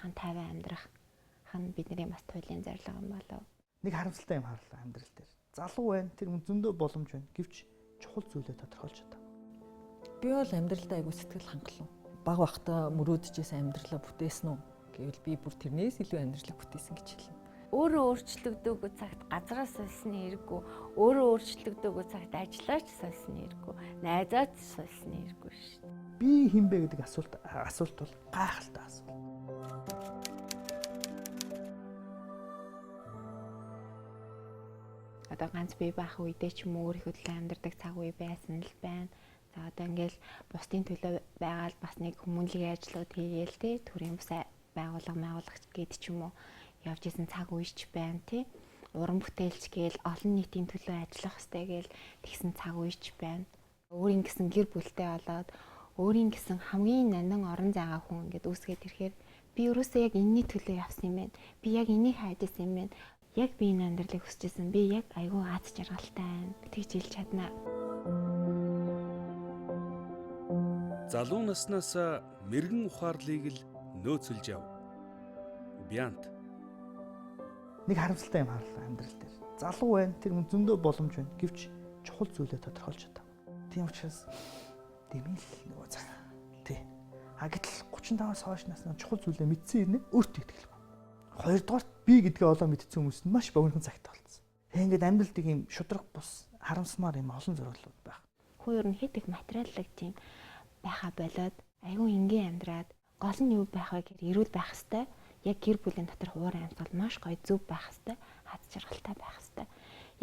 сайхан тайван амьдрах хан бидний бас туйлын зорилго юм болов. Нэг харамсалтай юм харлаа амьдрал дээр. Залуу байна, тэр зөндөө боломж байна. Гэвч чухал зүйлээ тодорхойлж чадаа. Би бол амьдралдаа айгүй сэтгэл хангалуун. Баг багтаа мөрөөдөжсэн амьдралаа бүтээсэн үү гэвэл би бүр тэрнээс илүү амьдралыг бүтээсэн гэж хэлнэ. Өөрөө өөрчлөгдөөгүй цагт газраа сольсны хэрэггүй, өөрөө өөрчлөгдөөгүй цагт ажиллаач сольсны хэрэггүй, найзаач сольсны хэрэггүй шүү дээ. Би хэн бэ гэдэг асуулт бол гайхалтай асуулт. Одоо ганц бие байх үедээ ч юм уу өөрийнхөө төлөө амьдардаг цаг үе байсан л байна. За одоо ингээл бусдын төлөө байгаа л бас нэг хүмүүнлэгийн ажлууд хийгээл те, төрийн бус байгууллага байгуулагч гээд ч юм уу явж исэн цаг үеч байна те. Уран бүтээлч гээл олон нийтийн төлөө ажиллах хэрэгтэй гээл тэгсэн цаг үеч байна. Өөрийн гэсэн гэр бүлтэй болоод өөрийн гэсэн хамгийн нандин орон зайгаа хүн ингээд үүсгээд ирэхээр би өөрөөсөө яг энэний төлөө явсан юм байна. Би яг энийг хайж исэн юм байна. Яг би энэ амьдралыг хүсэж исэн. Би яг айгүй аз жаргалтай байна. Тэгж хэлж чадна. Залуу наснаас мэрэгэн ухаарлыг л нөөцөлж яв. Бянт. Нэг харамсалтай юм харлаа амьдрал дээр. Залуу байна, тэр зөндөө боломж байна. Гэвч чухал зүйлээ тодорхойлж чадаа. Тийм учраас дэмэл нөгөө цаг. Тий. А гэтэл 35-аас хойш насны чухал зүйлээ мэдсэн ирнэ өөртөө итгэлгүй. Хоёрдугаарт би гэдгээ олон мэдсэн хүмүүс нь маш богинохон цагт болцсон. Тэг ингээд амьдралд ийм шудраг бус харамсмаар юм олон зориулууд байх. Хүн ер нь хэд их материаллаг тийм байха болоод айгүй энгийн амьдраад гол нь юу байх вэ гэхээр эрүүл байх хэвээр. Яг гэр бүлийн дотор уур амьсгал маш гоё зөв байх хэвээр, хад жаргалтай байх хэвээр.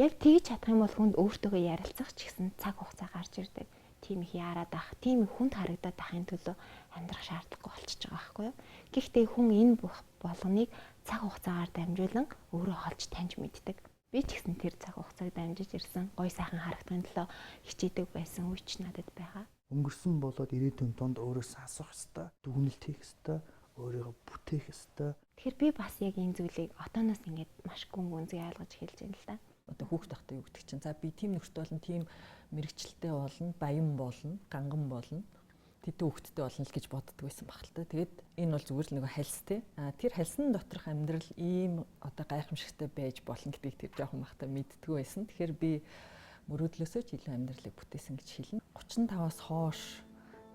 Яг тэгж чадах юм бол хүнд өөртөөгөө ярилцах ч гэсэн цаг хугацаа гарч ирдэг. Тийм их яарад ах, тийм их хүнд харагдаад ахын төлөө амьдрах шаардлагагүй болчихж байгаа байхгүй юу? Гэхдээ хүн энэ бүх болгоныг цаг хугацаагаар дамжуулан өөрөө олж таньж мэддэг. Би ч гэсэн тэр цаг хугацааг дамжиж ирсэн. Гоё сайхан харагдахын төлөө хичээдэг байсан үе ч надад байгаа. Өнгөрсөн болоод ирээдүйн дунд өөрөөсөө асуух ёстой, дүгнэлт хийх ёстой, өөрийгөө бүтээх ёстой. Тэгэхээр би бас яг энэ зүйлийг отооноос ингээд маш гүн гүнзгий ойлгож эхэлж байна л да. Одоо хүүхд тахтай юу гэдэг чинь за би тийм нөхөртэй болно, тийм мэрэгчлээ болно, баян болно, ганган болно, тэдэн хүүхэдтэй болно л гэж боддог байсан баг л та. Тэгээд энэ бол зүгээр л нөгөө хальс те. А тэр хальсан доторх амьдрал ийм одоо гайхамшигтай байж болно гэдгийг тэр жоохон бахта мэддэггүй байсан. Тэгэхээр би мөрөөдлөөсөө ч илүү амьдралыг бүтээсэн гэж хэлнэ. 35-аас хойш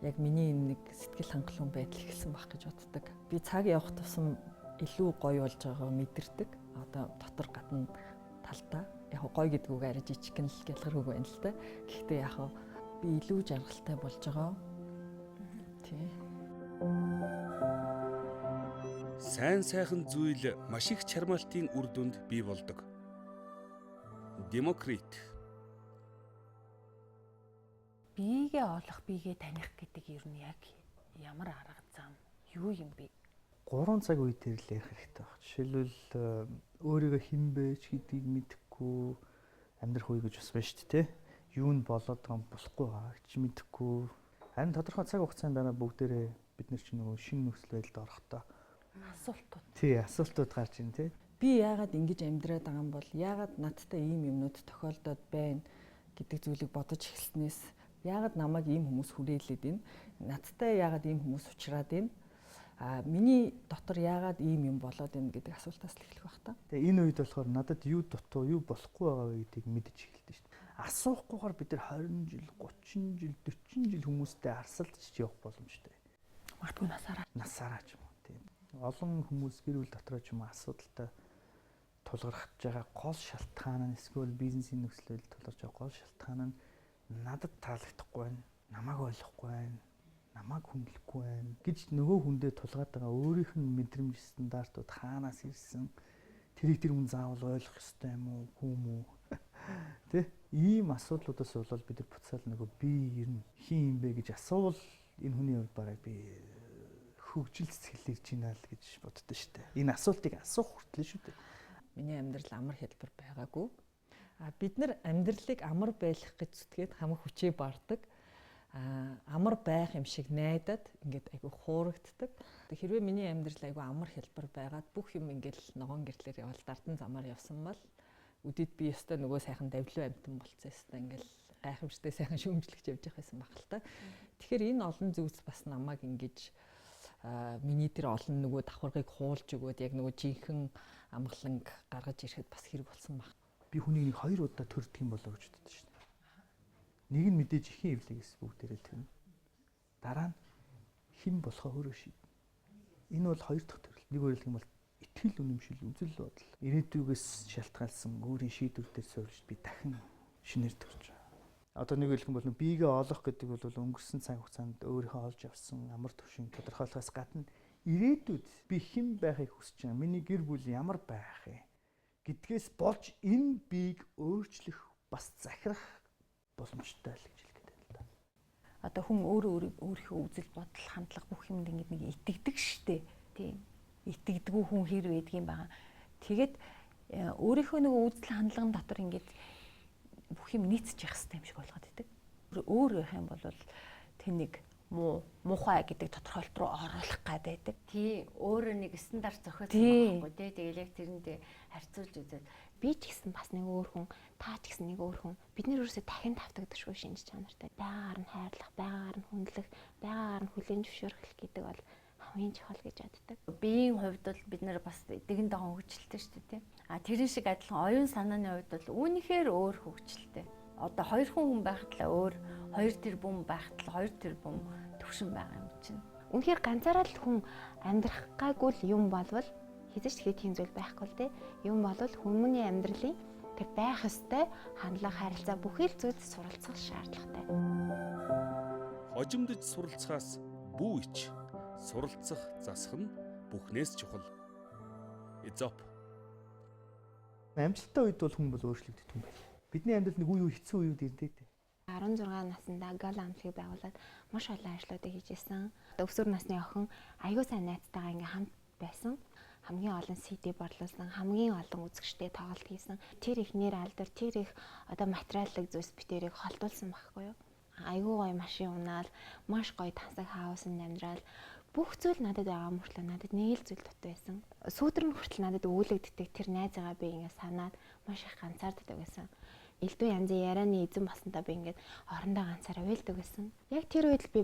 яг миний нэг сэтгэл хангалуун байдал эхэлсэн байх гэж боддог. Би цаг явах тусам илүү гоё болж байгаагаа мэдэрдэг. Одоо дотор гадна талдаа яг гоё гэдэг үг арай жижигхэн л гялгар үг байна л та. Гэхдээ яг би илүү жаргалтай болж байгаа. Тий. Сайн сайхан зүйл маш их чармаалтын үр дүнд бий болдог. Демокрит. Биегээ олох, биегээ таних гэдэг ер нь яг ямар арга зам юу юм бэ? 3 цаг үе дээр л ярих хэрэгтэй баг. Жишээлбэл өөрийгөө хэн бэ ч гэдгийг мэдэхгүй амьдрах үе гэж бас байна шүү дээ, тэ. Юу нь болоод байгаа юм болохгүй байгаа ч мэдэхгүй. Харин тодорхой цаг хугацааны дараа бүгдээрээ бид нар чинь нөгөө шинэ нөхцөл байдалд орохдоо асуултууд. Тий, асуултууд гарч ирнэ, тий. Би яагаад ингэж амьдраад байгаа юм бол, яагаад надтай ийм юмнууд тохиолдоод байна гэдэг зүйлийг бодож эхэлснээс яагаад намайг ийм хүмүүс хүрээлээд байна? Надтай яагаад ийм хүмүүс уулзраад байна? А миний дотор яагаад ийм юм болоод байна гэдэг асуултаас л эхлэх байх та. Тэгээ энэ үед болохоор надад юу дутуу, юу болохгүй байгаа вэ гэдгийг мэдэж эхэлдэг шүү дээ. Асуухгүйгээр бид нар 20 жил, 30 жил, 40 жил хүмүүстэй арсалдаж явах боломжтой. Магадгүй насаараа. Насаараа ч юм уу, тийм. Олон хүмүүс гэр бүл дотроо ч юм уу асуудалтай тулгарч байгаа гол шалтгаан нь эсвэл бизнесийн нөхцөл байдал тулгарч байгаа гол шалтгаан нь надад таалагдахгүй байна, намайг ойлгохгүй байна, намайг хүндлэхгүй байна гэж нөгөө хүндээ тулгаад байгаа өөрийнх нь мэдрэмж стандартууд хаанаас ирсэн, тэрийг тэр хүн заавал ойлгох ёстой юм уу, үгүй юм уу? Тэ? Ийм асуудлуудаас болоод бид нар буцаал нөгөө би ер нь хин юм бэ гэж асуувал энэ хүний хувьд бараг би хөгжил цэцгэлж байна л гэж боддоо шүү дээ. Энэ асуултыг асуух хүртэл шүү дээ. Миний амьдрал амар хэлбэр байгаагүй. А бид нар амьдралыг амар байлгах гэж зүтгээд хамаг хүчээ бардаг. А амар байх юм шиг найдаад ингээд айгүй хуурагддаг. Хэрвээ миний амьдрал айгүй амар хэлбэр байгаад бүх юм ингээд ногоон гэрлэр явал дардан замаар явсан бол үдэд би ёстой нөгөө сайхан давлуу амтан болцсон ёстой ингээд гайхамшигтай сайхан шүүмжлэгч явж явах байсан баг л та. Тэгэхээр энэ олон зүйлс бас намайг ингэж миний тэр олон нөгөө давхаргыг хуулж өгөөд яг нөгөө жинхэнэ амгаланг гаргаж ирэхэд бас хэрэг болсон баг. Би хүнийг нэг хоёр удаа төрдөг юм болоо гэж боддог шин. Нэг нь мэдээж ихэн эвлэгээс бүгдээрээ төрнө. Дараа нь хэн болохоо өөрөө шийднэ. Энэ бол хоёр дахь төрөл. Нэг өөрөлдөх юм бол итгэл үнэмшил, үзэл бодол. Ирээдүйгээс шалтгаалсан өөрийн шийдвэр дээр суурилж би дахин шинээр төрж байгаа. Одоо нэг хэлэх юм бол биегээ олох гэдэг бол өнгөрсөн цаг хугацаанд өөрийнхөө олж авсан амар төвшин тодорхойлохоос гадна ирээдүйд би хэн байхыг хүсэж байгаа, миний гэр бүл ямар байх юм гэдгээс болж энэ биеийг өөрчлөх бас захирах боломжтой л гэж хэлэх гээд байна л да. Одоо хүн өөрөө өөрийнхөө үзэл бодол, хандлага бүх юмд ингэж нэг итгэдэг штэ. Тийм. Итгэдэггүй хүн хэр байдгийн байгаа. Тэгээд өөрийнхөө нөгөө үзэл хандлаган дотор ингэж бүх юм нийцэж явах хэрэгтэй юм шиг болгоод идэг. Өөр байх юм бол тэр нэг муу, муухай гэдэг тодорхойлолт руу оруулах гад байдаг. Тий, өөрөө нэг стандарт зохиосон байхгүй тий. Тэгэл яг тэрэндээ харьцуулж үзээд би ч гэсэн бас нэг өөр хүн, та ч гэсэн нэг өөр хүн. Бид нэр өөрсдөө дахин тавтагдашгүй шинж чанартай. Байгаагаар нь хайрлах, байгаагаар нь хүндлэх, байгаагаар нь хүлээн зөвшөөрөх гэдэг бол хамгийн чухал гэж боддог. Биеийн хувьд бол бид нэр бас дэгэн догон хөгжилтэй шүү дээ, тий. А тэрэн шиг адилхан оюун санааны хувьд бол үүнийхээр өөр хөгжилтэй. Одоо хоёр хүн байхад л өөр, 2 тэрбум байхад л 2 тэрбум төвшин байгаа юм чинь. Үнэхээр ганцаараа л хүн амьдрах гайгүй л юм болвол хэзээ ч тэгэхээр тийм зүйл байхгүй л дээ. Юм болвол хүмүүний амьдралын тэр байх ёстой хандлага, харилцаа бүхий л зүйлд суралцах шаардлагатай. Хожимдож суралцахаас бүү ич. Суралцах засах нь бүхнээс чухал. Эзоп. Амжилттай үед бол хүн бол өөрчлөгддөг юм байна. Бидний амьдрал нэг үе үе хэцүү үеуд ирдэг дээ. 16 наснда гала амтлагийг байгуулад маш олон ажлуудыг хийж исэн. Өсвөр насны охин аягүй сайн найзтайгаа ингээм хамт байсан. Хамгийн олон CD борлуулсан, хамгийн олон үзэгчтэй тоглолт хийсэн. Тэр их нэр алдар, тэр их одоо материаллык зүйлс битэрийг холдуулсан байхгүй юу? Аягүй гоё машин унаал, маш гоё тансаг хаусанд амьдрал бүх зүйл надад байгаа мөртлөө надад нэг л зүйл дут байсан. Сүүдэр нь хүртэл надад өвлөгддөг тэр найзаагаа би ингээд санаад маш их ганцаарддаг байсан. Элдв янзын ярианы эзэн болсонтой би ингээд орондоо ганцаараа уйлдаг байсан. Яг тэр үед л би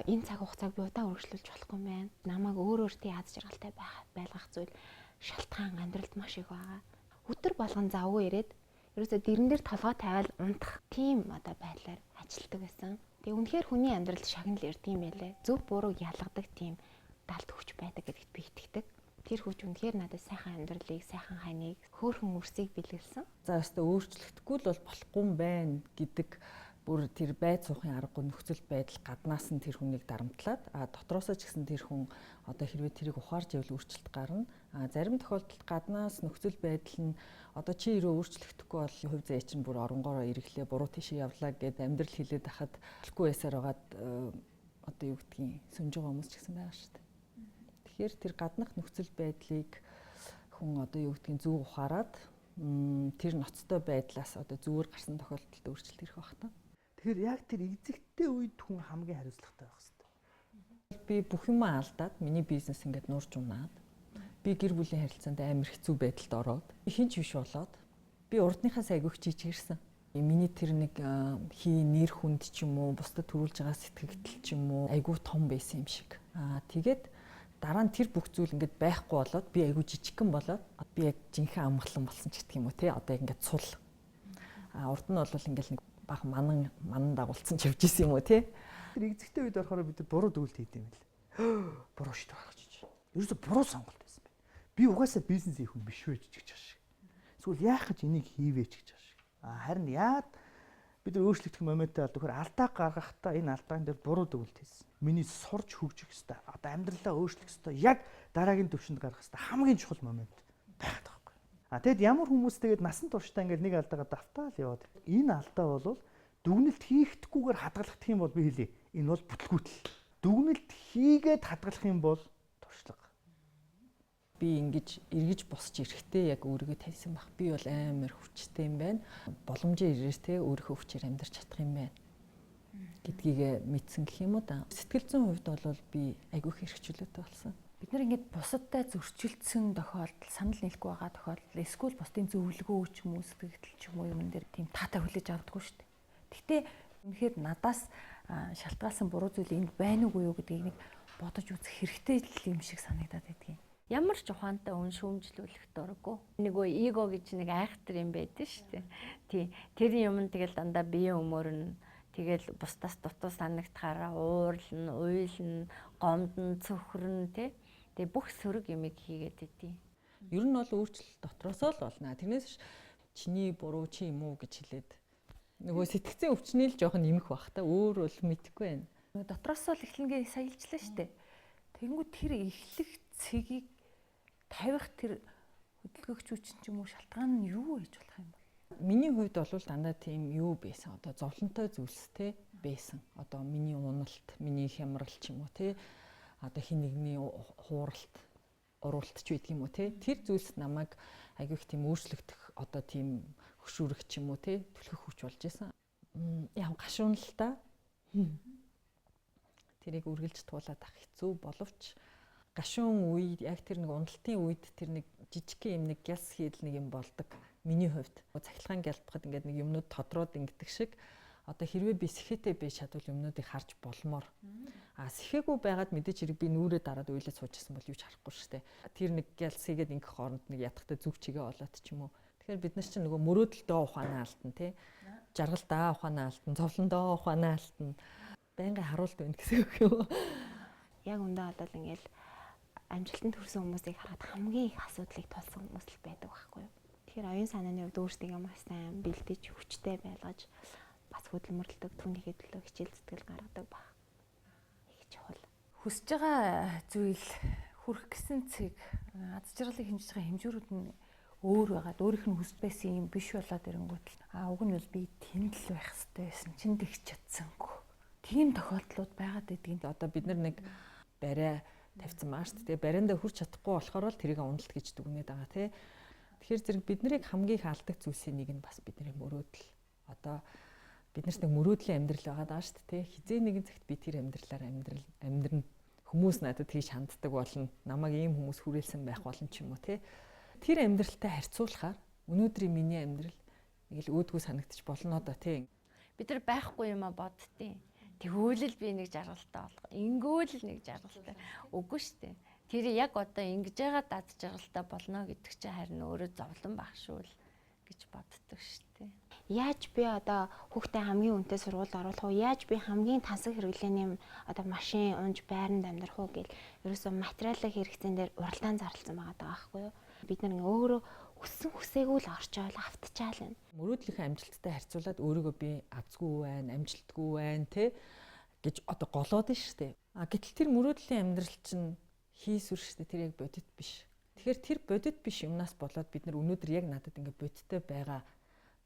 энэ цаг хугацааг би удаан үргэлжлүүлж болохгүй юм байна. Намайг өөр өөртөө яз жаргалтай байлгах зүйл шалтгаан амьдралд маш их байгаа. Өдөр болгон завгүй ирээд ерөөсөө дэрэн дээр толгой тавиал унтах тийм одоо байдлаар ажилтдаг байсан. Тэгээ үнэхээр хүний амьдралд шагнал ирдэг юм байлээ. Зөв бурууг ялгадаг тийм далд хүч байдаг гэдэгт би итгэдэг. Тэр хүч үнэхээр надад сайхан амьдралыг, сайхан ханыг, хөөрхөн үрсийг бэлгэлсэн. За өстө өөрчлөгдөхгүй л бол болохгүй юм байна гэдэг бүр тэр байд суухын аргагүй нөхцөл байдал гаднаас нь тэр хүнийг дарамтлаад, а дотроосоо ч гэсэн тэр хүн одоо хэрвээ тэрийг ухаарч явал өөрчлөлт гарна. А зарим тохиолдолд гаднаас нөхцөл байдал нь одоо чи ирээ өөрчлөгдөхгүй бол хувь зээ чинь бүр оронгороо эрэглээ, буруу тийшээ явлаа гэд амьдрал хилээд хахад хэлэхгүй байсаар байгаад одоо юу гэдгийг сөнж байгаа хүмүүс ч гэсэн байгаа шүү дээ. Тэгэхээр тэр гаднах нөхцөл байдлыг хүн одоо юу гэдгийг зөв ухаарад тэр ноцтой байдлаас одоо зүгээр гарсан тохиолдолд өөрчлөлт ирэх байх та. Тэгэхээр яг тэр эзэгтэй үед хүн хамгийн хариуцлагатай байх хэрэгтэй. Би бүх юмаа алдаад миний бизнес ингээд нурж унаад би гэр бүлийн харилцаанд амар хэцүү байдалд ороод хин ч биш болоод би урдныхаас айгүйх жижигэрсэн. Миний тэр нэг хий нэр хүнд ч юм уу бусдад төрүүлж байгаа сэтгэгдэл ч юм уу айгүй том байсан юм шиг. Аа тэгээд дараа нь тэр бүх зүйл ингээд байхгүй болоод би айгүй жижигхэн болоод би яг жинхэнэ амгалан болсон ч гэх юм уу те одоо яг ингээд цул. Аа урд нь бол ингээд нэг баг манан дагуулсан ч явж исэн юм уу те. Тэр эзэгтэй үед орохоор бид буруу дүгэлт хийд юм бэл. Буруу шийдвэр гаргаж ич. Ерөөсө буруу сонголт байсан байна. Би угаасаа бизнес хийх хүн биш вэ гэж байгаа шиг. Эсвэл яах гэж энийг хийвэ ч гэж байгаа шиг. А харин яад бид нар өөрчлөгдөх моменттой бол тэгэхээр алдаа гаргахтаа энэ алдаан дээр буруу дүгэлт хийсэн. Миний сурч хөгжих ёстой. Одоо амьдралаа өөрчлөх ёстой. Яг дараагийн төвшөнд гаргах ёстой. Хамгийн чухал момент байгаад байгаа. А тэгэд ямар хүмүүс тэгээд насан туршдаа ингээд нэг алдаагаа давтаал яваад. Энэ алдаа бол дүгнэлт хийхдэггүйгээр хадгалах юм бол би хэлье. Энэ бол бүтлгүүтэл. Дүгнэлт хийгээд хадгалах юм бол туршлага. Би ингэж эргэж босч ирэхдээ яг өөрийгөө таньсан баг. Би бол амар хүчтэй юм байна. Боломжийн ирээр те өөрийнхөө хүчээр амьдарч чадах юм байна гэдгийг мэдсэн гэх юм уу да. Сэтгэл зүйн хувьд бол би айгүй их эрхчлөөтэй болсон. Бид нар ингээд бусадтай зөрчилдсөн тохиолдол, санал нийлэхгүй байгаа тохиолдол, эсвэл бусдын зөвлөгөө ч юм уу, сэтгэгдэл ч юм уу юмн дээр тийм таатай хүлээж авдаггүй шүү дээ. Гэхдээ үнэхээр надаас шалтгаалсан буруу зүйл энд байна уугүй юу гэдгийг нэг бодож үзэх хэрэгтэй юм шиг санагдаад байдгийн. Ямар ч ухаантай хүн шүүмжлүүлэх дурггүй. Нөгөө эго гэж нэг айхтар юм байдаг шүү дээ. Тий. Тэр юм тэгэл дандаа биеийн өмөрнө. Тэгэл бусдаас дутуу санагдахаараа уурлна, уйлна, гомдно, цөхрөн тий. Тэгээ бүх сөрөг юмыг хийгээд идэв. Ер нь бол өөрчлөлт дотроосоо л болно. Тэрнээс чиний буруу чи юм уу гэж хэлээд нөгөө сэтгцэн өвчний л жоохон нэмэх бах та, өөр бол мэдэхгүй байна. Дотроосоо л эхлэнгээ саялжлаа штэ. Тэгэнгүүт тэр эхлэх цэгийг тавих тэр хөдөлгөгч хүчин ч юм уу шалтгаан нь юу байж болох юм бол? Миний хувьд бол дандаа тийм юу байсан. Одоо зовлонтой зүйлстэй байсан. Одоо миний уналт, миний хямрал ч юм уу те. Одоо хин нэгний хууралт, уруулт ч байдаг юм уу те. Тэр зүйлс намайг айгүй их тийм өөрчлөгдөх одоо тийм хөшүүрэх ч юм уу те, түлхэх хүч болж исэн. Яг гашуун л та. Тэрийг үргэлж туулаад ах хэцүү боловч гашуун үед яг тэр нэг уналтын үед тэр нэг жижигхэн юм нэг гялс хийдэл нэг юм болдог. Миний хувьд цахилгаан гялбахад ингээд нэг юмнууд тодроод ингэдэг шиг одоо хэрвээ би сэхээтэй байж чадвал юмнуудыг харж болмоор. А сэхээгүй байгаад мэдээч хэрэг би нүрээ дараад уйлаад суужсэн бол юу ч харахгүй шүү дээ. Тэр нэг гялс хийгээд ингэх хооронд нэг ядахтай зүг чигээ олоод ч юм уу. Тэгэхээр бид нар чинь нөгөө мөрөөдөлдөө ухаанаа алдна тий. Жаргалдаа ухаанаа алдна, зовлондоо ухаанаа алдна. Байнгын харуулт байна гэсэн үг юм. Яг үндэ бол ингээл амжилтанд хүрсэн хүмүүсийг харахад хамгийн их асуудлыг тулсан хүмүүс л байдаг байхгүй юу. Тэгэхээр оюун санааны хувьд өөрсдийгөө маш сайн бэлдэж, хүчтэй байлгаж бас хөдөлмөрлөдөг, түүнийхээ төлөө хичээл зүтгэл гаргадаг баг. Их чухал. Хүсэж байгаа зүйл, хүрэх гэсэн цэг, аз жаргалыг хэмжиж байгаа хэмжүүрүүд нь өөр байгаад өөрийнх нь хүсэж байсан юм биш болоод ирэнгүүт л а уг нь бол би тэнд л байх хэрэгтэй байсан чинь тэгж чадсангүй. Тийм тохиолдлууд байгаад байдгийг. Одоо бид нар нэг барай тавьсан маа шүү дээ. Барайндаа хүрч чадахгүй болохоор л тэрийг уналт гэж дүгнээд байгаа тий. Тэгэхээр зэрэг бид нарыг хамгийн их алдаг зүйлсийн нэг нь бас бидний мөрөөдөл. Одоо бид нарт нэг мөрөөдлийн амьдрал байгаа даа шүү дээ. Хизээ нэгэн цагт би тэр амьдралаар амьдрна. Хүмүүс надад тийш ханддаг болно. Намайг ийм хүмүүс хүрээлсэн байх болно ч юм уу тий. Тэр амьдралтай харьцуулахаар өнөөдрийн миний амьдрал нэг л өөдгөө санагдчих болно доо тий. Бид нар байхгүй юм а боддیں۔ Тэгвэл л би нэг жаргалтай болох. Ингөөл л нэг жаргалтай. Үгүй шүү дээ. Тэр яг одоо ингэж байгаа дад жаргалтай болно гэдэг чинь харин өөрөө зовлон байх шүү л гэж боддог шүү дээ. Яаж би одоо хүүхдээ хамгийн үнэтэй сургуульд оруулах уу? Яаж би хамгийн тансаг хэрэглээний одоо машин унж байранд амьдрах уу гэл ерөөсөө материалын хэрэгцээн дээр уралдаан зарласан байгаа даа байхгүй юу? Бид нар ингээ өөрөө хүссэн хүсээгүй л орчоол автчаал байна. Мөрөөдлийнхээ амжилттай харьцуулаад өөрийгөө би азгүй байна, амжилтгүй байна те гэж одоо голоод нь шүү дээ. А гэтэл тэр мөрөөдлийн амьдрал чинь хийсвэр шүү дээ. Тэр яг бодит биш. Тэгэхээр тэр бодит биш юмнаас болоод бид нар өнөөдөр яг надад ингээ бодиттой байгаа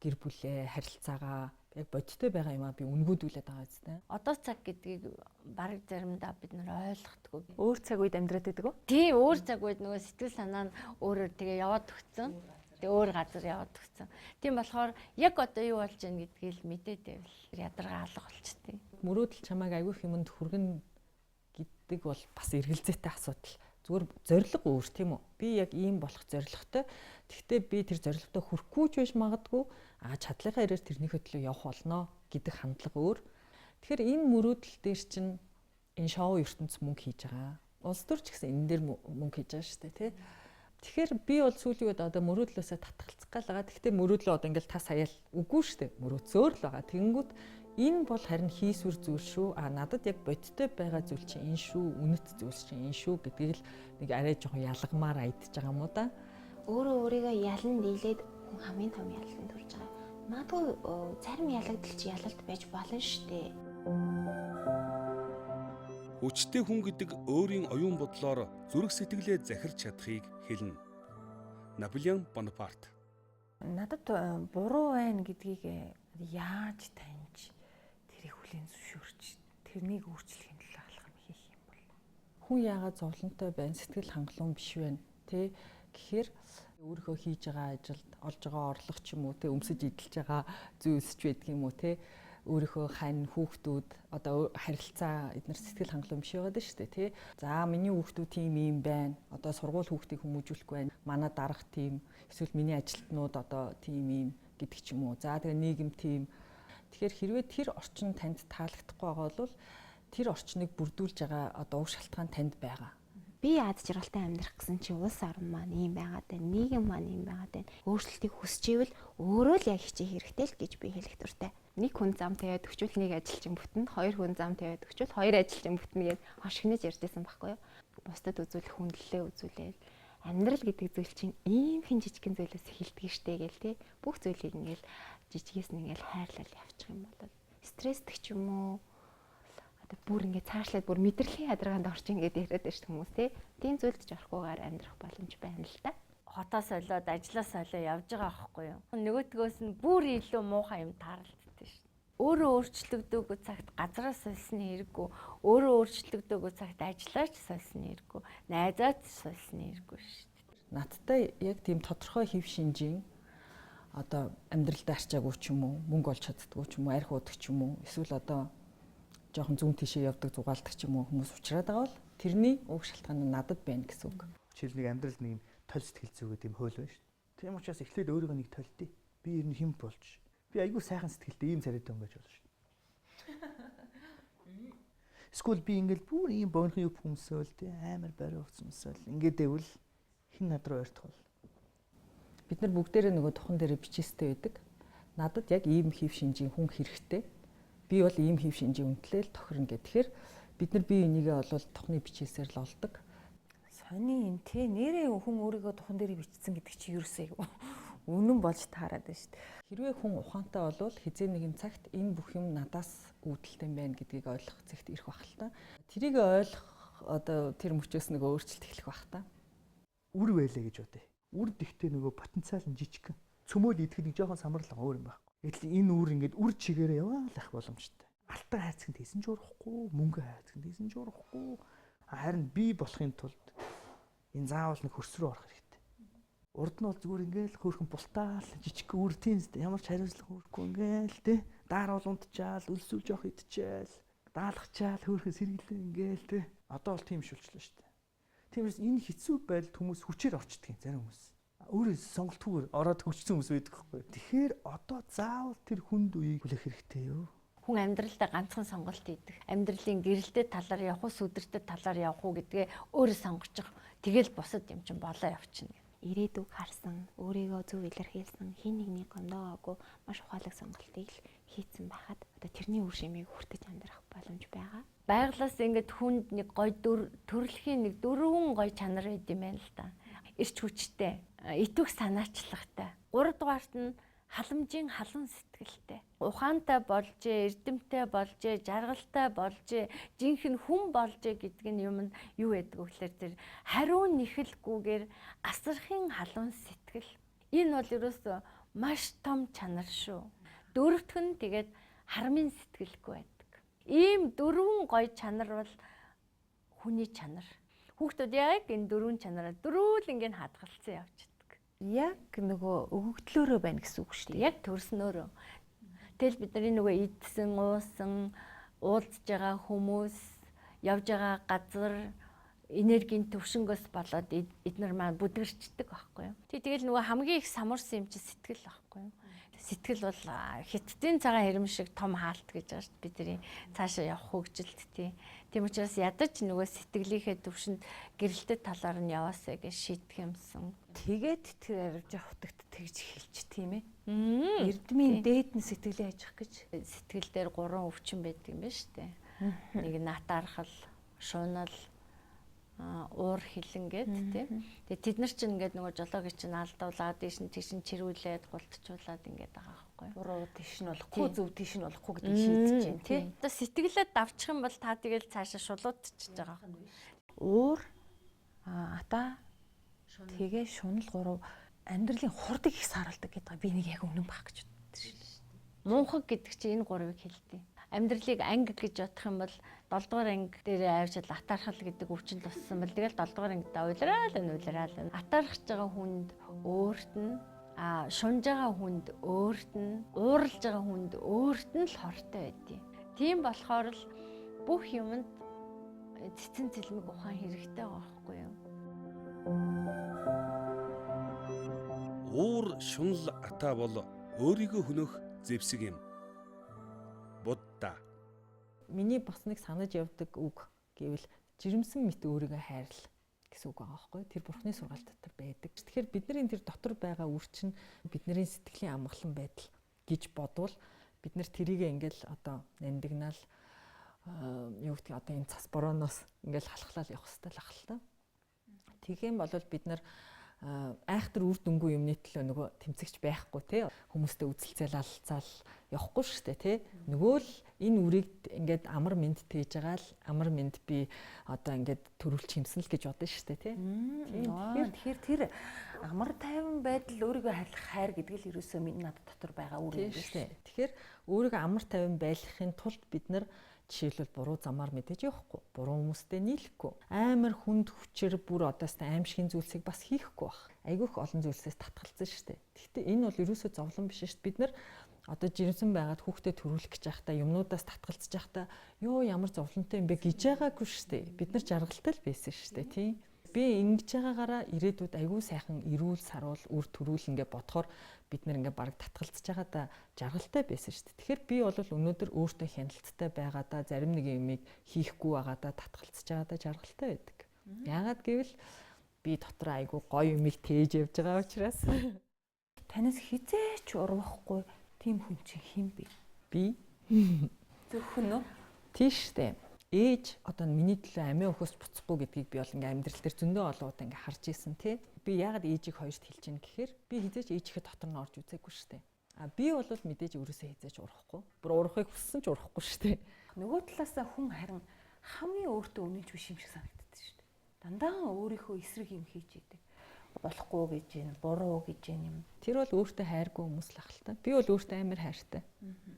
гэр бүлээ, харилцаагаа яг бодиттой байгаа юмаа би үнгүүдүүлээд байгаа зү. Одоо цаг гэдгийг бараг заримдаа бид нар ойлгохгүй. Өөр цаг үед амьдраад байдаг уу? Тийм, өөр цаг үед нөгөө сэтгэл санаа нь өөрөөр тэгээ яваад өгцөн. Тэгээ өөр газар яваад өгцөн. Тийм болохоор яг одоо юу болж байна гэдгийг л мэдээд байвал ядаргаа алга болчихдээ. Мөрөөдөл чамайг айгүй их юмд хүргэн гэдэг бол бас эргэлзээтэй асуудал. Зүгээр зорилго өөр тийм үү? Би яг ийм болох зорилготой. Тэгтээ би тэр зорилготой хүрэхгүй ч байж магадгүй. А чадлынхаа ирээр тэрнийхээ төлөө явах болно гэдэг хандлага өөр. Тэгэхээр энэ мөрөөдөл дээр чинь энэ шоу ертөнц мөнгө хийж байгаа. Улс төр ч гэсэн энэ дээр мөнгө хийж байгаа шүү дээ, тий? Тэгэхээр би бол сүүлийн үед одоо мөрөөдлөөсөө татгалцах гал байгаа. Тэгтээ мөрөөдлөө одоо ингээл тас хаяал үгүй шүү дээ. Мөрөөдсөөр л байгаа. Тэнгүүт энэ бол харин хийсвэр зүйл шүү. А надад яг бодиттой байгаа зүйл чинь энэ шүү, үнэт зүйл чинь энэ шүү гэдгийг л нэг арай жоохон ялгамаар айдж байгаа юм уу да. Өөрөө өөрийгөө ялан дийлээд хүн хамгийн том ялалтанд хүрж байгаа. Магадгүй зарим ялагдал чи ялалт байж болно шүү дээ. Хүчтэй хүн гэдэг өөрийн оюун бодлоор зүрх сэтгэлээ захирч чадахыг хэлнэ. Наполеон Бонапарт. Надад буруу байна гэдгийг яаж таньж тэрийг хүлээн зөвшөөрч тэрнийг өөрчлөхийн төлөө алхам хийх юм бол хүн яагаад зовлонтой байна, сэтгэл хангалуун биш байна тэ гэхээр өөрийнхөө хийж байгаа ажилд олж байгаа орлого ч юм уу тэ өмсөж идэлж байгаа зүйлс ч байдаг юм уу тэ өөрийнхөө хань хүүхдүүд одоо харилцаа эднэр сэтгэл хангалуун биш байгаад шүү дээ тий. За миний хүүхдүүд тийм юм байна. Одоо сургууль хүүхдийг хүмүүжүүлэхгүй байна. Манай дарга тийм эсвэл миний ажилтнууд одоо тийм юм гэдэг ч юм уу. За тэгээ нийгэм тийм. Тэгэхээр хэрвээ тэр орчин танд таалагдахгүй байгаа бол Тэр орчныг бүрдүүлж байгаа одоо уг шалтгаан танд байгаа. Би аз жаргалтай амьдрах гэсэн чи улс орн маань ийм байгаад байна. Нийгэм маань ийм байгаад байна. Өөрчлөлтийг хүсч ивэл өөрөө л яг хичээх хэрэгтэй л гэж би хэлэх дуртай. Нэг хүн зам тавиад өгчүүл нэг ажилчин бүтнэ, хоёр хүн зам тавиад өгчүүл хоёр ажилчин бүтнэ гэж хошигнож ярьжсэн байхгүй юу? Бусдад үзүүлэх хүндлэлээ үзүүлээл амьдрал гэдэг зүйл чинь ийм хэн жижигхэн зүйлээс эхэлдэг штэ гээл те. Бүх зүйлийг ингээл жижигээс нь ингээл хайрлал явчих юм бол стрессдэг ч юм уу одоо бүр ингээд цаашлаад бүр мэдрэлийн ядаргаанд орч ингээд яриад байж хүмүүс те. Тийм зүйлд ч орохгүйгээр амьдрах боломж байна л да. Хотоос солиод, ажлаас солиод явж байгаа байхгүй юу? Нөгөөдгөөс нь бүр илүү муухай юм тааралддаг шүү. Өөрөө өөрчлөгдөөгүй цагт газраас сольсны хэрэггүй, өөрөө өөрчлөгдөөгүй цагт ажиллаач сольсны хэрэггүй, найзаач сольсны хэрэггүй шүү. Надтай яг тийм тодорхой хэв шинжийн одоо амьдралдаа арчаагүй ч юм уу, мөнгө олж чаддгүй ч юм уу, арх уудаг ч юм уу, эсвэл одоо жоохон зүүн тишээ явдаг зугаалдаг ч юм уу хүмүүс учраад байгаа бол тэрний уг шалтгаан нь надад байна гэсэн үг. Жишээл нэг амьдрал нэг юм толь сэтгэл зүй гэдэг юм хууль байна шүү. Тийм учраас эхлээд өөрийгөө нэг тольдъё. Би ер нь хэн болж. Би айгүй сайхан сэтгэлтэй ийм царайтай хүн байж болно шүү. Эсвэл би ингээл бүр ийм богинохон юм хүмүүсөөл тий амар бариу хувцас өмсөөл ингээд байвал хэн над руу ойртох вэ? Бид нар бүгдээрээ нөгөө тухан дээрээ бичээстэй байдаг. Надад яг ийм хэв шинжийн хүн хэрэгтэй. Би бол ийм хэв шинжийн үнтлээл тохирно гэх. Тэгэхээр бид нар бие бинийгээ бол тухны бичээсээр л олдог. Сони юм те нэрээ хүн өөрийгөө тухан дээр бичсэн гэдэг чи ерөөсөө үнэн болж таарад байна шүү дээ. Хэрвээ хүн ухаантай болвол хизээ нэгэн цагт энэ бүх юм надаас үүдэлтэй байна гэдгийг ойлгох зэгт ирэх бах л та. Тэрийг ойлгох одоо тэр мөчөөс нөгөө өөрчлөлт эхлэх бах та. Үр байлаа гэж бодъё. Үр дэхтээ нөгөө потенциал нь жижигхэн. Цөмөөл идэхэд нэг жоохон самарлага өөр юм байхгүй. Гэтэл энэ үр ингээд үр чигээрээ яваал ах боломжтой. Алтан хайрцагт хийсэн ч урахгүй, мөнгө хайрцагт хийсэн ч урахгүй. Харин би болохын тулд энэ заавал нэг хөрс рүү орох хэрэгтэй. Урд нь бол зүгээр ингээл хөөрхөн бултаал жижиг үр тийм зү ямар ч хариуцлага үүрхгүй ингээл те даар бол унтчаал өлсүүл жоох идчихээл даалгачаал хөөрхөн сэргэлэн ингээл те одоо бол тийм шүлчлээ шүү дээ. Тийм учраас энэ хэцүү байдалд хүмүүс хүчээр орчдөг юм зарим хүмүүс. Өөрөө сонголтгүйгээр ороод хүчсэн хүмүүс байдаг хгүй. Тэгэхээр одоо заавал тэр хүнд үеийг хүлээх хэрэгтэй юу? Хүн амьдралдаа ганцхан сонголт хийдэг. Амьдралын гэрэлтэй талаар явах уу, сүдэртэй талаар явах уу гэдгээ өөрөө сонгочих. Тэгэл бусад юм чинь болоо явчихна. Ирээдүг харсан, өөрийгөө зөв илэрхийлсэн, хин нэгний гомдоогоогүй маш ухаалаг сонголтыг л хийцэн байхад одоо тэрний үр шимийг хүртэж амьдрах боломж байгаа. Байглаас ингээд хүнд нэг гой төрөлхийн нэг дөрвөн гой чанар байд юм байна л да. Ирч хүчтэй, итвэх санаачлагтай. 3 дугаарт нь халамжийн халуун сэтгэлтэй. Ухаантай болжээ, эрдэмтэй болжээ, жаргалтай болжээ, жинхэнэ хүн болжээ гэдэг нь юм нь юу байдаг вэ гэхээр тэр хариу нэхэлгүйгээр асархын халуун сэтгэл. Энэ бол ерөөсөө маш том чанар шүү. Дөрөвтг нь тэгээд хармын сэтгэлгүй байдаг. Ийм дөрвөн гоё чанар бол хүний чанар. Хүүхдүүд яг энэ дөрвөн чанараа дөрвөл ингэ хадгалсан явчихдаг. Яг нөгөө өгөгдлөөрөө байна гэсэн үг шүү дээ. Яг төрснөөрөө. Тэгэл бидний нөгөө идсэн, уусан, уулзж байгаа хүмүүс, явж байгаа газар энергийн төвшөнгөөс болоод эднэр маань бүдгэрчдэг байхгүй юу. Тэгэл нөгөө хамгийн их самарсан юм чи сэтгэл байхгүй юу. Сэтгэл бол хятадын цагаан хэрэм шиг том хаалт гэж байгаа шүү дээ. Бидний цаашаа явах хөгжилт тий. Тийм учраас ядаж нөгөө сэтгэлийнхээ төвшөнд гэрэлтэй талаар нь яваасаа гэж шийдэх юмсан. Тэгээд тэр арвжаа хутагт тэгж хэлч тийм ээ. Эрдмийн дээд нь сэтгэлээ ажих гэж. Сэтгэл дээр 3 өвчин байдаг юм байна шүү дээ. Нэг нь атаархал, шунал, уур хилэн гэд тий. Тэгээ тэд нар чинь ингээд нөгөө жолоогийн чинь алдуулаад ийш нь тийш нь чирүүлээд гултчуулаад ингээд байгаа байхгүй юу. Буруу тийш нь болохгүй, зөв тийш нь болохгүй гэдгийг шийдэж байна тий. Одоо сэтгэлээ давчих юм бол та тэгэл цаашаа шулуудчихж байгаа байхгүй. Уур атаа тэгээ шунал гурав амьдралын хурдыг их сааруулдаг гэдэг би нэг яг үнэн байх гэж боддог шээ. Мунхаг гэдэг чинь энэ гурвыг хэлдэг. Амьдралыг анги гэж бодох юм бол 7 дугаар анги дээр авчид атаархал гэдэг өвчин туссан бол тэгэл 7 дугаар ангидаа уйлраал уйлраал. Атаархаж байгаа хүнд өөрт нь, шунж байгаа хүнд өөрт нь, ууралж байгаа хүнд өөрт нь л хортой байдیں۔ Тийм болохоор л бүх юмд цэцэн цэлмэг ухаан хэрэгтэй байгаа байхгүй юу? Уур шунал атаа бол өөрийгөө хөнөөх зэвсэг юм. Будда. Миний бас нэг санаж явдаг үг гэвэл жирэмсэн мэт өөрийгөө хайрл гэсэн үг байгаа байхгүй. Тэр бурхны сургаал дотор байдаг. Тэгэхээр бидний тэр дотор байгаа үр чинь бидний сэтгэлийн амгалан байдал гэж бодвол бид нэр тэрийг ингээл одоо нандинал юу гэдэг одоо энэ цас борооноос ингээл халахлал явах хэрэгтэй л ах л та. Тэгэх юм бол бид нар айхтар үр дүнгүй юмны төлөө нөгөө тэмцэгч байхгүй тий хүмүүстэй үзэлцээл алцаал явахгүй шүү дээ тий нөгөө л энэ үрийг ингээд амар мэд тээж байгаа л амар мэд би одоо ингээд төрүүлчих юмсан л гэж бодно шүү дээ тий. Тэгэхээр тэр амар тайван байдал өөрийгөө хайрлах хайр гэдэг л ерөөсөө миний надад дотор байгаа үр юм шүү дээ. Тэгэхээр өөрийгөө амар тайван байлгахын тулд бид нар жишээлбэл буруу замаар мэдээж явахгүй, буруу хүмүүстэй нийлэхгүй, амар хүнд хүчээр бүр одоос аимшигын зүйлсийг бас хийхгүй бах. Айгүйх олон зүйлсээс татгалзсан шүү дээ. Гэхдээ энэ бол ерөөсөө зовлон биш шүү дээ. Бид нар одоо жирэмсэн байгаад хүүхдээ төрүүлэх гэж байхдаа юмнуудаас татгалзаж байхдаа ёо ямар зовлонтой юм бэ гэж байгаагүй шүү дээ. Бид нар жаргалтай л байсан шүү дээ, тийм. Би ингэж байгаагаараа ирээдүйд айгүй сайхан эрүүл саруул үр төрүүл ингээ бодохоор бид нэр ингээ бараг татгалзаж байгаадаа жаргалтай байсан шүү дээ. Тэгэхээр би бол өнөөдөр өөртөө хяналттай байгаадаа зарим нэг юмыг хийхгүй байгаадаа татгалзаж байгаадаа жаргалтай байдаг. Яагаад гэвэл би дотроо айгүй гоё юмыг тээж явж байгаа учраас. Танаас хизээч урвахгүй тийм хүн чинь хэн бэ? Би. Зөвхөн үү? Тийш үү. Ээж одоо миний төлөө амиа өгөхөөс буцахгүй гэдгийг би бол ингээм амьдрал дээр зөндөө олон удаа ингээ харж исэн тий. Би яагаад ээжийг хоёрт хэлж ийн гэхээр би хизээч ээжийнхээ дотор нь орж үзээгүй шүү дээ. А би бол мэдээж өөрөөсөө хизээч урахгүй. Бүр урахыг хүссэн ч урахгүй шүү дээ. Нөгөө талаасаа хүн харин хамгийн өөртөө үнэнч биш юм шиг санагддаг шүү дээ. Дандаа өөрийнхөө эсрэг юм хийж идэг. Болохгүй гэж юм, буруу гэж юм. Тэр бол өөртөө хайргүй хүмүүс л ах л та. Би бол өөртөө амар хайртай.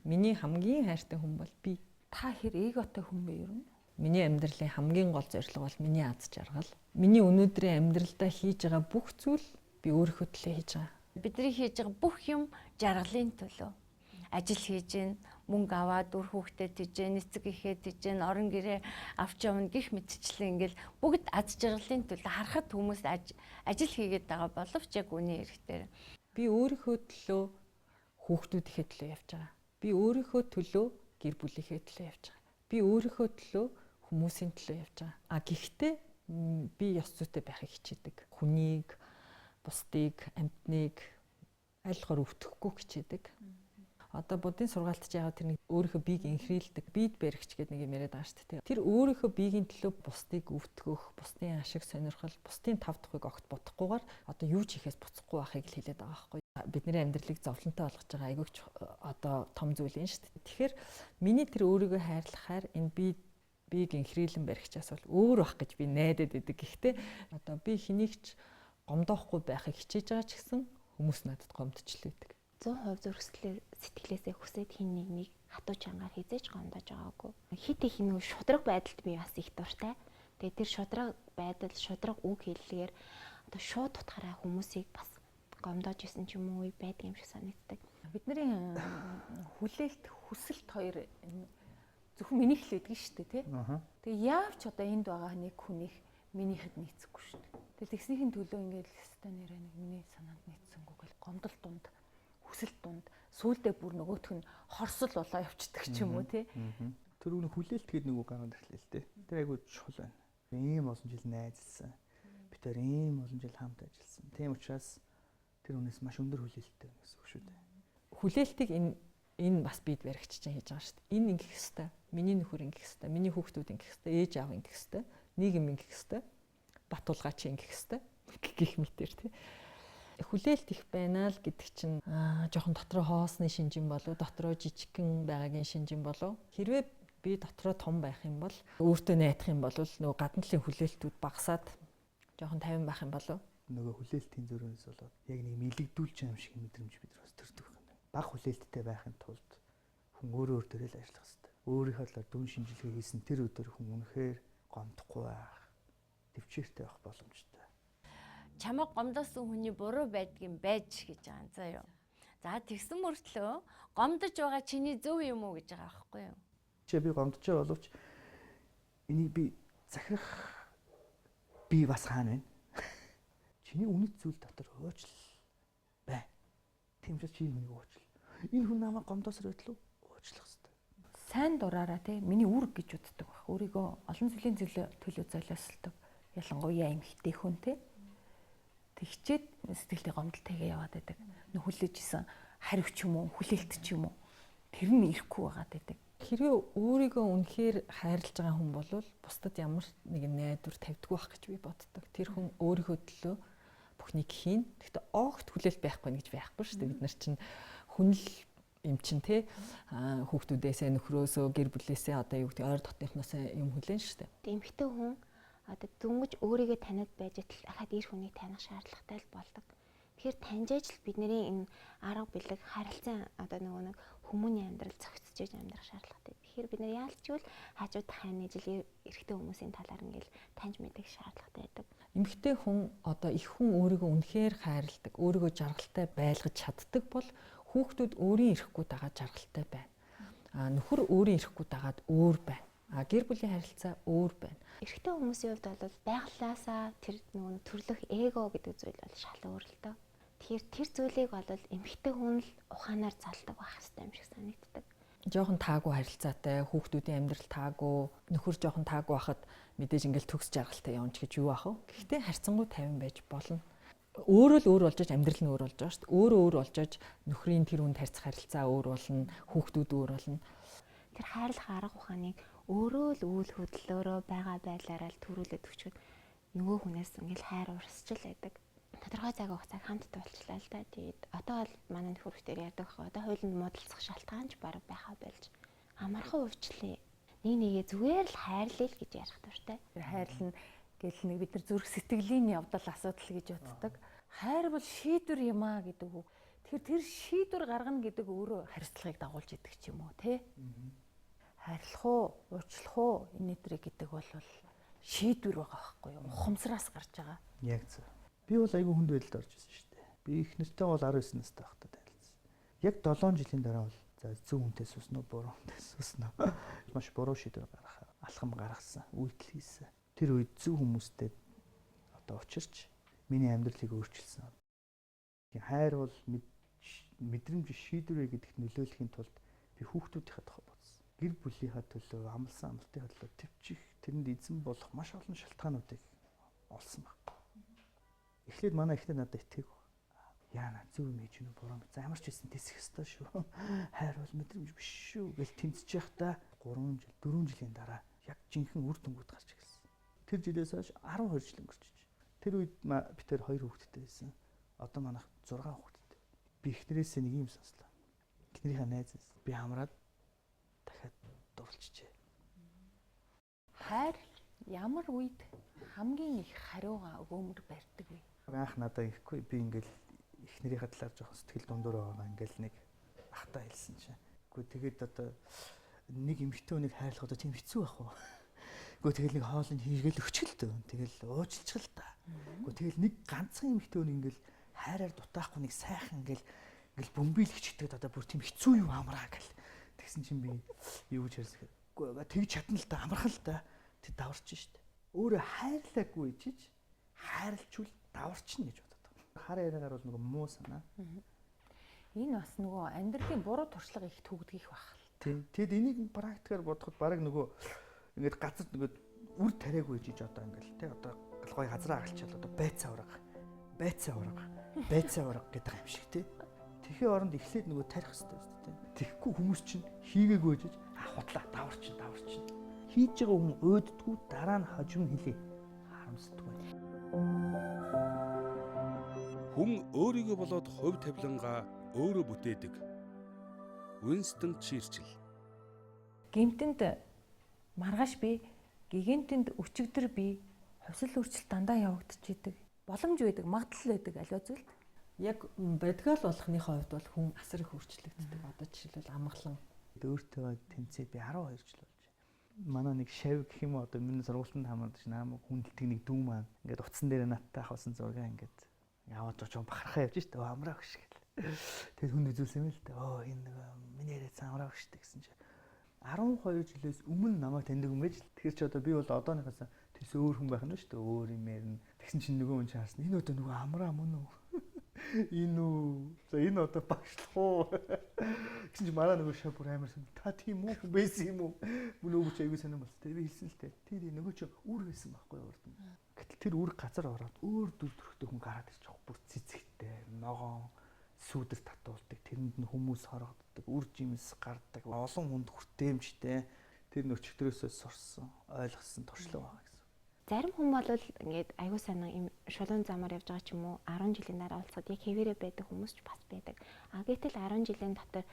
Миний хамгийн хайртай хүн бол би. Та хэр эготой хүн бэ ер нь? Миний амьдралын хамгийн гол зорилго бол миний аз жаргал. Миний өнөөдрийн амьдралдаа хийж байгаа бүх зүйл би өөрийнхөө төлөө хийж байгаа. Бидний хийж байгаа бүх юм жаргалын төлөө. Ажил хийж гин, мөнгө аваад үр хүүхдэд тийжэн, эцэг эхээ тийжэн, орон гэрээ авч явна гих мэтчлэн ингээл бүгд аз жаргалын төлөө харахад хүмүүс ажил хийгээд байгаа боловч яг үнийн хэрэгтээр. Би өөрийнхөө төлөө хүүхдүүдийнхээ төлөө явж байгаа. Би өөрийнхөө төлөө гэр бүлийнхээ төлөө явж байгаа. Би өөрийнхөө төлөө хүмүүсийн төлөө явж байгаа. А гэхдээ би ёс зүйтэй байхыг хичээдэг. Хүнийг, бусдыг, амьтныг айлгаар өвтөхгүй хичээдэг. Одоо буддын сургаалт ч яагаад тэр нэг өөрийнхөө биеийг инхрийлдэг, биед баригч гэдэг нэг юм яриад байгаа шүү дээ. Тэр өөрийнхөө биеийн төлөө бусдыг өвтгөх, бусдын ашиг сонирхол, бусдын тав тухыг огт бодохгүйгээр одоо юу ч хийхээс буцахгүй байхыг л хэлээд байгаа байхгүй. Бидний амьдралыг зовлонтой болгож байгаа айгүйч одоо том зүйл юм шүү дээ. Тэгэхээр миний тэр өөрийгөө хайрлах хайр энэ биеийг инхрийлэн баригчаас бол өөр бах гэж би найдаад байдаг. Гэхдээ одоо би хэнийг ч гомдоохгүй байхыг хичээж байгаа ч гэсэн хүмүүс надад гомдчихлээ гэдэг. 100% зүрх сэтгэлээсээ хүсээд хин нэг нэг хатуу чангаар хизээж гомдож байгаагүй. Хит их нэг шудраг байдалд би бас их дуртай. Тэгээ тэр шудраг байдал, шудраг үг хэллэгээр одоо шууд утгаараа хүмүүсийг бас гомдоож исэн ч юм уу байдаг юм шиг санагддаг. Бидний хүлээлт, хүсэлт хоёр зөвхөн минийх л байдаг шүү дээ, тий? Тэгээ яавч одоо энд байгаа нэг хүнийх минийхэд нийцэхгүй шүү дээ. Тэгэл тэгснийхэн төлөө ингээд л өстой нэрээ нэг миний санаанд нийцсэнгүү гэл гомдол дунд, хүсэлт дунд сүүлдээ бүр нөгөөх нь хорсол болоо явцдаг ч юм уу тий. Тэр үний хүлээлт гэдэг нэг үг гараад ирлээ л дээ. Тэр айгүй чухал байна. Ийм олон жил найзалсан. Бид тэр ийм олон жил хамт ажилласан. Тийм учраас тэр хүнээс маш өндөр хүлээлттэй байна гэсэн үг шүү дээ. Хүлээлтийг энэ бас бид баригч чинь хийж байгаа шүү дээ. Энэ ингэх ёстой. Миний нөхөр ингэх ёстой. Миний хүүхдүүд ингэх ёстой. Ээж аав ингэх ёстой. Нийгэм ингэх ёстой. Батулгаа чи ингэх ёстой. Гэх мэтэр тий. Хүлээлт их байна л гэдэг чинь жоохон дотроо хоосны шинжин болов, дотроо жижигхэн байгаагийн шинжин болов. Хэрвээ би дотроо том байх юм бол өөртөө найдах юм бол нөгөө гадна талын хүлээлтүүд багасаад жоохон тайван байх юм болов. Нөгөө хүлээлтийн зөрүүнээс болоод яг нэг мэлэгдүүлч юм шиг мэдрэмж бид бас төрдөг юм байна. Баг хүлээлттэй байхын тулд хүн өөрөө өөр дээрээ л ажиллах хэрэгтэй. Өөрийнхөө талаар дүн шинжилгээ хийсэн тэр өдөр хүн үнэхээр гомдохгүй байх, төвчээртэй байх боломжтой. Чамайг гомдоосон хүний буруу байдгийн байж гэж байгаа юм заа юу. За тэгсэн мөртлөө гомдож байгаа чиний зөв юм уу гэж байгаа байхгүй юу? Чи би гомдож байгаа боловч энийг би захирах би бас хаана вэ? Чиний үнэт зүйл дотор уучлал бай. Тийм учраас чи энэ хүнийг уучлал. Энэ хүн намайг гомдоосоор байдлаа уучлах хэрэгтэй. Сайн дураараа те миний үүрэг гэж боддог байх. Өөрийгөө олон зүйлийн төлөө золиослдог. Ялангуяа эмэгтэй хүн те. Тэгчээд сэтгэлдээ гомдол тэгээ яваад байдаг. Нөх хүлээж исэн хариу ч юм уу, хүлээлт ч юм уу. Тэр нь ирэхгүй байгаад байдаг. Хэрвээ өөрийгөө үнэхээр хайрлаж байгаа хүн бол бусдад ямар нэгэн найдвар тавьдаггүй байх гэж би боддог. Тэр хүн өөрийнхөө төлөө бүхнийг хийн. Гэхдээ огт хүлээлт байхгүй гэж байхгүй шүү дээ. Бид нар чинь хүн л юм чинь те хүүхдүүдээсээ нөхрөөсөө гэр бүлээсээ одоо юу гэдэг ойр дотныхноосоо юм хүлээн шүү дээ. Эмэгтэй хүн одоо дөнгөж өөрийгөө таниад байж тал ахаад эр хүнийг таних шаардлагатай л болдог. Тэгэхээр таньжээж л бидний энэ арга бэлэг харилцан одоо нөгөө нэг хүмүүний амьдрал зохицож амьдрах шаардлагатай. Тэгэхээр бид нэр яалчгүй хажууд хань ижил эрэгтэй хүмүүсийн талаар ингээл таньж мэдэх шаардлагатай байдаг. Эмэгтэй хүн одоо их хүн өөрийгөө үнэхээр хайрладаг, өөрийгөө жаргалтай байлгаж чаддаг бол хүүхдүүд өөрийн эрэхгүй дагаад жаргалтай байна. А нөхөр өөрийн эрэхгүй дагаад өөр байна. А гэр бүлийн харилцаа өөр байна. Эрэгтэй хүмүүсийн хувьд бол байглаасаа тэр нөгөө төрлөх эго гэдэг зүйл бол шал өөр л дөө. Тэгэхээр тэр зүйлийг бол эмэгтэй хүн л ухаанаар залдаг байх хэрэгтэй юм шиг санагддаг. Жохон таагүй харилцаатай, хүүхдүүдийн амьдрал таагүй, нөхөр жохон таагүй байхад мэдээж ингээл төгс жаргалтай явна ч гэж юу ах вэ? Гэхдээ харьцангуй тайван байж болно. Өөрөө л өөр болж аж амьдрал нь өөр болж байгаа шүү дээ. Өөрөө өөр болж аж нөхрийн тэр хүнд харьцах харилцаа өөр болно, хүүхдүүд өөр болно. Тэр хайрлах арга ухааныг өөрөө л үйл хөдлөлөөрөө байгаа байдлаараа л төрүүлээд өчгөд нөгөө хүнээс ингээл хайр урсчил байдаг. Тодорхой цаг хугацааг хамт туулчлаа л да. Тэгээд одоо бол манай нөхөр битээр ярьдаг хаа. Одоо хуулинд муудалцах шалтгаан ч бараг байхаа болж амархан уучлаа. Нэг нэгээ зүгээр л хайрлаа л гэж ярих дуртай. Хайрлна гэл нэг бид нар зүрх сэтгэлийн явдал асуудал гэж боддог. Хайр бол шийдвэр юм аа гэдэг үг. Тэгэхээр тэр шийдвэр гаргана гэдэг өөрөө хариуцлагыг дагуулж идэг ч юм уу те. Хайрлах уу, уучлах уу энэ өдрийг гэдэг бол шийдвэр байгаа байхгүй юу? Ухамсараас гарч байгаа. Яг зөв. Би бол айгүй хүнд байдалд орж ирсэн шүү дээ. Би их нэртэй бол 19 настай байхдаа танилцсан. Яг 7 жилийн дараа бол за зөв хүнтэй суусан уу, буруу хүнтэй суусан уу? Маш буруу шийдвэр гаргах, алхам гаргасан, үйлдэл хийсэн. Тэр үед зөв хүмүүстэй одоо учирч миний амьдралыг өөрчилсөн. Хайр бол мэдрэмж шийдвэрээ гэдэгт нөлөөлөхийн тулд би хүүхдүүдийнхээ тухай бодсон. Гэр бүлийнхаа төлөө, амлсан амлалтын төлөө төвчих, тэрэнд эзэн болох маш олон шалтгаануудыг олсон баг. Эхлээд манай эхнэр надад итгээгүй. Яана зөв юм хийж гинүү буруу юм. За ямар ч байсан тэсэх ёстой шүү. Хайр бол мэдрэмж биш шүү гэж тэмцэж байхдаа 3 жил, 4 жилийн дараа яг жинхэнэ үр дүнгууд гарч ирсэн. Тэр жилээс хойш 12 жил өнгөрч. Тэр үед би тэр 2 хүүхэдтэй байсан. Одоо манайх 6 хүүхэдтэй. Би эхнэрээсээ нэг юм сонслоо. Эхнэрийнхээ найз би хамраад дахиад дурлжжээ. Хайр ямар үед хамгийн их хариугаа өгөөмөр барьдаг вэ? Анх надад ихгүй би ингээл эхнэрийнхээ талаар жоохон сэтгэл дундуур байгаа ингээл нэг ахтаа хэлсэн чинь. Үгүй тэгээд одоо нэг эмэгтэй хүнийг хайрлах одоо тийм хэцүү байх уу? Үгүй тэгэл нэг хоолыг хийгээл өчгөл дөө. Тэгэл уучлчих л та. Үгүй тэгэл нэг ганцхан эмэгтэй хүн ингээл хайраар дутаахгүй нэг сайхан ингээл ингээл бөмбөйлөгчдөг одоо бүр тийм хэцүү юм амраа гэл. Тэгсэн чинь би юу гэж ярьсан гэхээр үгүй тэгж чадна л та амархан л та. Тэг даварч штт. Өөрөө хайрлаагүй чиж хайрлчул даварчна гэж бодод байгаа. Хар яриагаар бол нөгөө муу санаа. Энэ бас нөгөө амьдралын буруу туршлага их түгдгийх байх л. Тийм. Тэгэд энийг практикаар бодоход баг нөгөө ингээд газар нөгөө үр тариагүй жиж одоо ингээд тий одоо гой газраа агалчаал одоо байцаа урга. Байцаа урга. Байцаа урга гэдэг юм шиг тий. Тэхийн оронд эхлээд нөгөө тарих хэрэгтэй шүү дээ. Тэгэхгүй хүмүүс чинь хийгээгүй жиж а худлаа даварчин даварчин. Хийж байгаа хүн уйддгүй дараа нь хожим хэлээ. Харамсдаггүй. Хүн өөрийгөө болоод хувь тавилангаа өөрөө бүтээдэг. Уинстон Черчилл. Гэмтэнд маргааш би, гигэнтэнд өчигдөр би хувьсэл өөрчлөлт дандаа явагдчихэдэг. Боломж байдаг, магадлал байдаг аливаа зүйлд. Яг бодгоол болохныхоо хувьд бол хүн асар их өөрчлөгддөг. Одоо жишээлбэл амгалан өөртөө тэмцээд би 12 жил болж. Манай нэг шав гэх юм уу одоо миний сургуультанд хамаардаг намайг хүндэлдэг нэг дүү маань ингээд утсан дээр надтай авсан зураг ингээд яваад жоохон бахархаа явж штэ амраа өгш гэл. Тэгэд хүнд үзүүлсэн юм л дээ. Оо энэ нэг миний яриадсан амраа өгш гэсэн чинь 12 жилээс өмнө намайг таньдаг юм байж. Тэгэхээр чи одоо би бол одооныхоос тэс өөр хүн байх нь шүү дээ. Өөр юм ярина. Тэгсэн чинь нөгөө хүн чинь харсан. Энэ одоо нөгөө амраа мөн үү? Энэ үү? За энэ одоо багшлах уу? Гэсэн чи манай нөгөө шав бүр амар сэн. Та тийм үү байсан юм уу? Бүр нөгөө чи аягүй сонирн болсон. Тэр би хэлсэн л дээ. Тэр нөгөө чи үр байсан байхгүй юу урд нь. Гэтэл тэр үр газар ороод өөр дүр төрхтэй хүн гараад ирчих. Бүр цэцэгтэй, ногоон сүүдэр татуулдаг. Тэрэнд нь хүмүүс хорогддог, үр жимс гардаг. Олон хүнд хүртээмжтэй. Тэр нөчгдрөөсөө сурсан, ойлгосон туршлага байгаа гэсэн. Зарим хүн бол ингээд аягүй сайн юм шулуун замаар явж байгаа ч юм уу 10 жилийн дараа уулзахад яг хэвээрээ байдаг хүмүүс ч бас байдаг. А гэтэл 10 жилийн дотор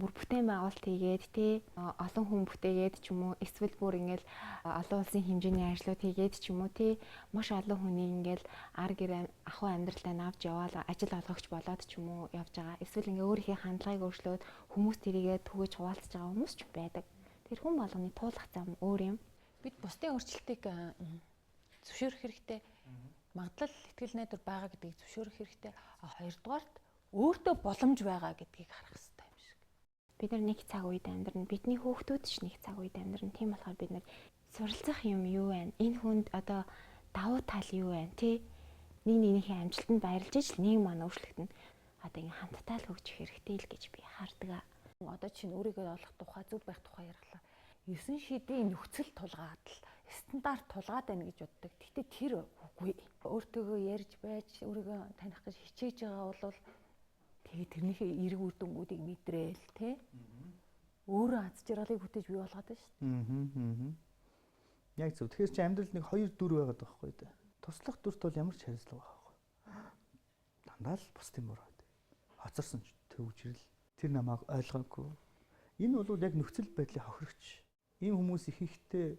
бүр бүтээн байгуулалт хийгээд те олон хүн бүтээгээд ч юм уу эсвэл бүр ингээл олон улсын хэмжээний ажлууд хийгээд ч юм уу те маш олон хүнийг ингээл ар гэр ахуй амьдралаа навж яваал ажил олгогч болоод ч юм уу явж байгаа. Эсвэл ингээ өөрийнхөө хандлагыг өөрчлөөд хүмүүс тэрийгээ түгэж хуваалцаж байгаа хүмүүс ч байдаг. Тэр хүн болгоны туулах зам өөр юм. Бид бусдын өөрчлөлтийг зөвшөөрөх хэрэгтэй. Магадлал, итгэл найдвар байгаа гэдгийг зөвшөөрөх хэрэгтэй. Хоёрдугаарт өөртөө боломж байгаа гэдгийг харах хэрэгтэй юм шиг. Бид нар нэг цаг үед амьдрна. Бидний хүүхдүүд ч нэг цаг үед амьдрна. Тийм болохоор бид нар суралцах юм юу вэ? Энэ хүнд одоо давуу тал юу вэ? Тэ? Нэг нэгнийхээ амжилтанд баярлж ижил нийгэм маань өөрчлөгдөнө. Одоо ингэ хамтдаа л хөгжих хэрэгтэй л гэж би хардаг. Одоо чинь өөрийгөө олох тухай, зөв байх тухай ярьлаа. 9 шидийн нөхцөл тулгаад л стандарт тулгаад байна гэж боддог. Гэхдээ тэр үгүй. Өөртөөгөө ярьж байж өөрийгөө таних гэж хичээж байгаа бол тэгээ тэрнийхээ эерэг үр дүнгуудыг мэдрээл тэ. Өөрөө аз жаргалыг бүтээж бий болгоод байна шүү дээ. Яг зөв. Тэгэхээр чи амьдрал нэг хоёр дүр байгаад байгаа байхгүй дээ. Туслах дүрт бол ямар ч хариуцлага байхгүй. Дандаа л бусдын буруу байдаг. Хоцорсон ч төвжрэл тэр намайг ойлгоогүй. Энэ бол яг нөхцөл байдлын хохирогч. Ийм хүмүүс ихэнхдээ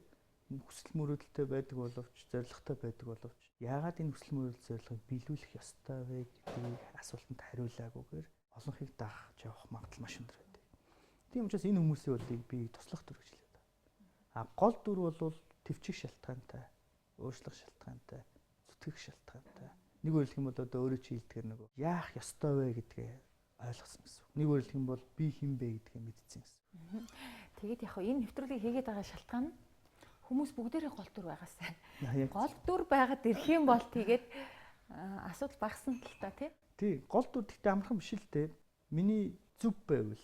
хүсэл мөрөөдөлтэй байдаг боловч зорилготой байдаг боловч яагаад энэ хүсэл мөрөөдөл зорилгыг биелүүлэх ёстой вэ гэдгийг асуултанд хариулаагүйгээр олонхийг дагаж явах магадлал маш өндөр байдаг. Тийм учраас энэ хүмүүсийн болыг би туслах дүр гэж хэлээд байна. А гол дүр бол төвчих шалтгаантай, уучлах шалтгаантай, зүтгэх шалтгаантай. Нэг өөрөлдөх юм бол одоо өөрөө чи хэлдгээр нөгөө яах ёстой вэ гэдгээ ойлгосон гэсэн. Нэг өөрөлдөх юм бол би хэн бэ гэдгээ мэдсэн гэсэн. Тэгээд яг энэ нэвтрүүлгийг хийгээд байгаа шалтгаан нь хүмүүс бүгдээрээ гол дүр байгаасай. Гол дүр байгаад ирэх юм бол тэгээд асуудал багасна л та тий. Тий, гол дүр гэхдээ амархан биш л дээ. Миний зөв байвал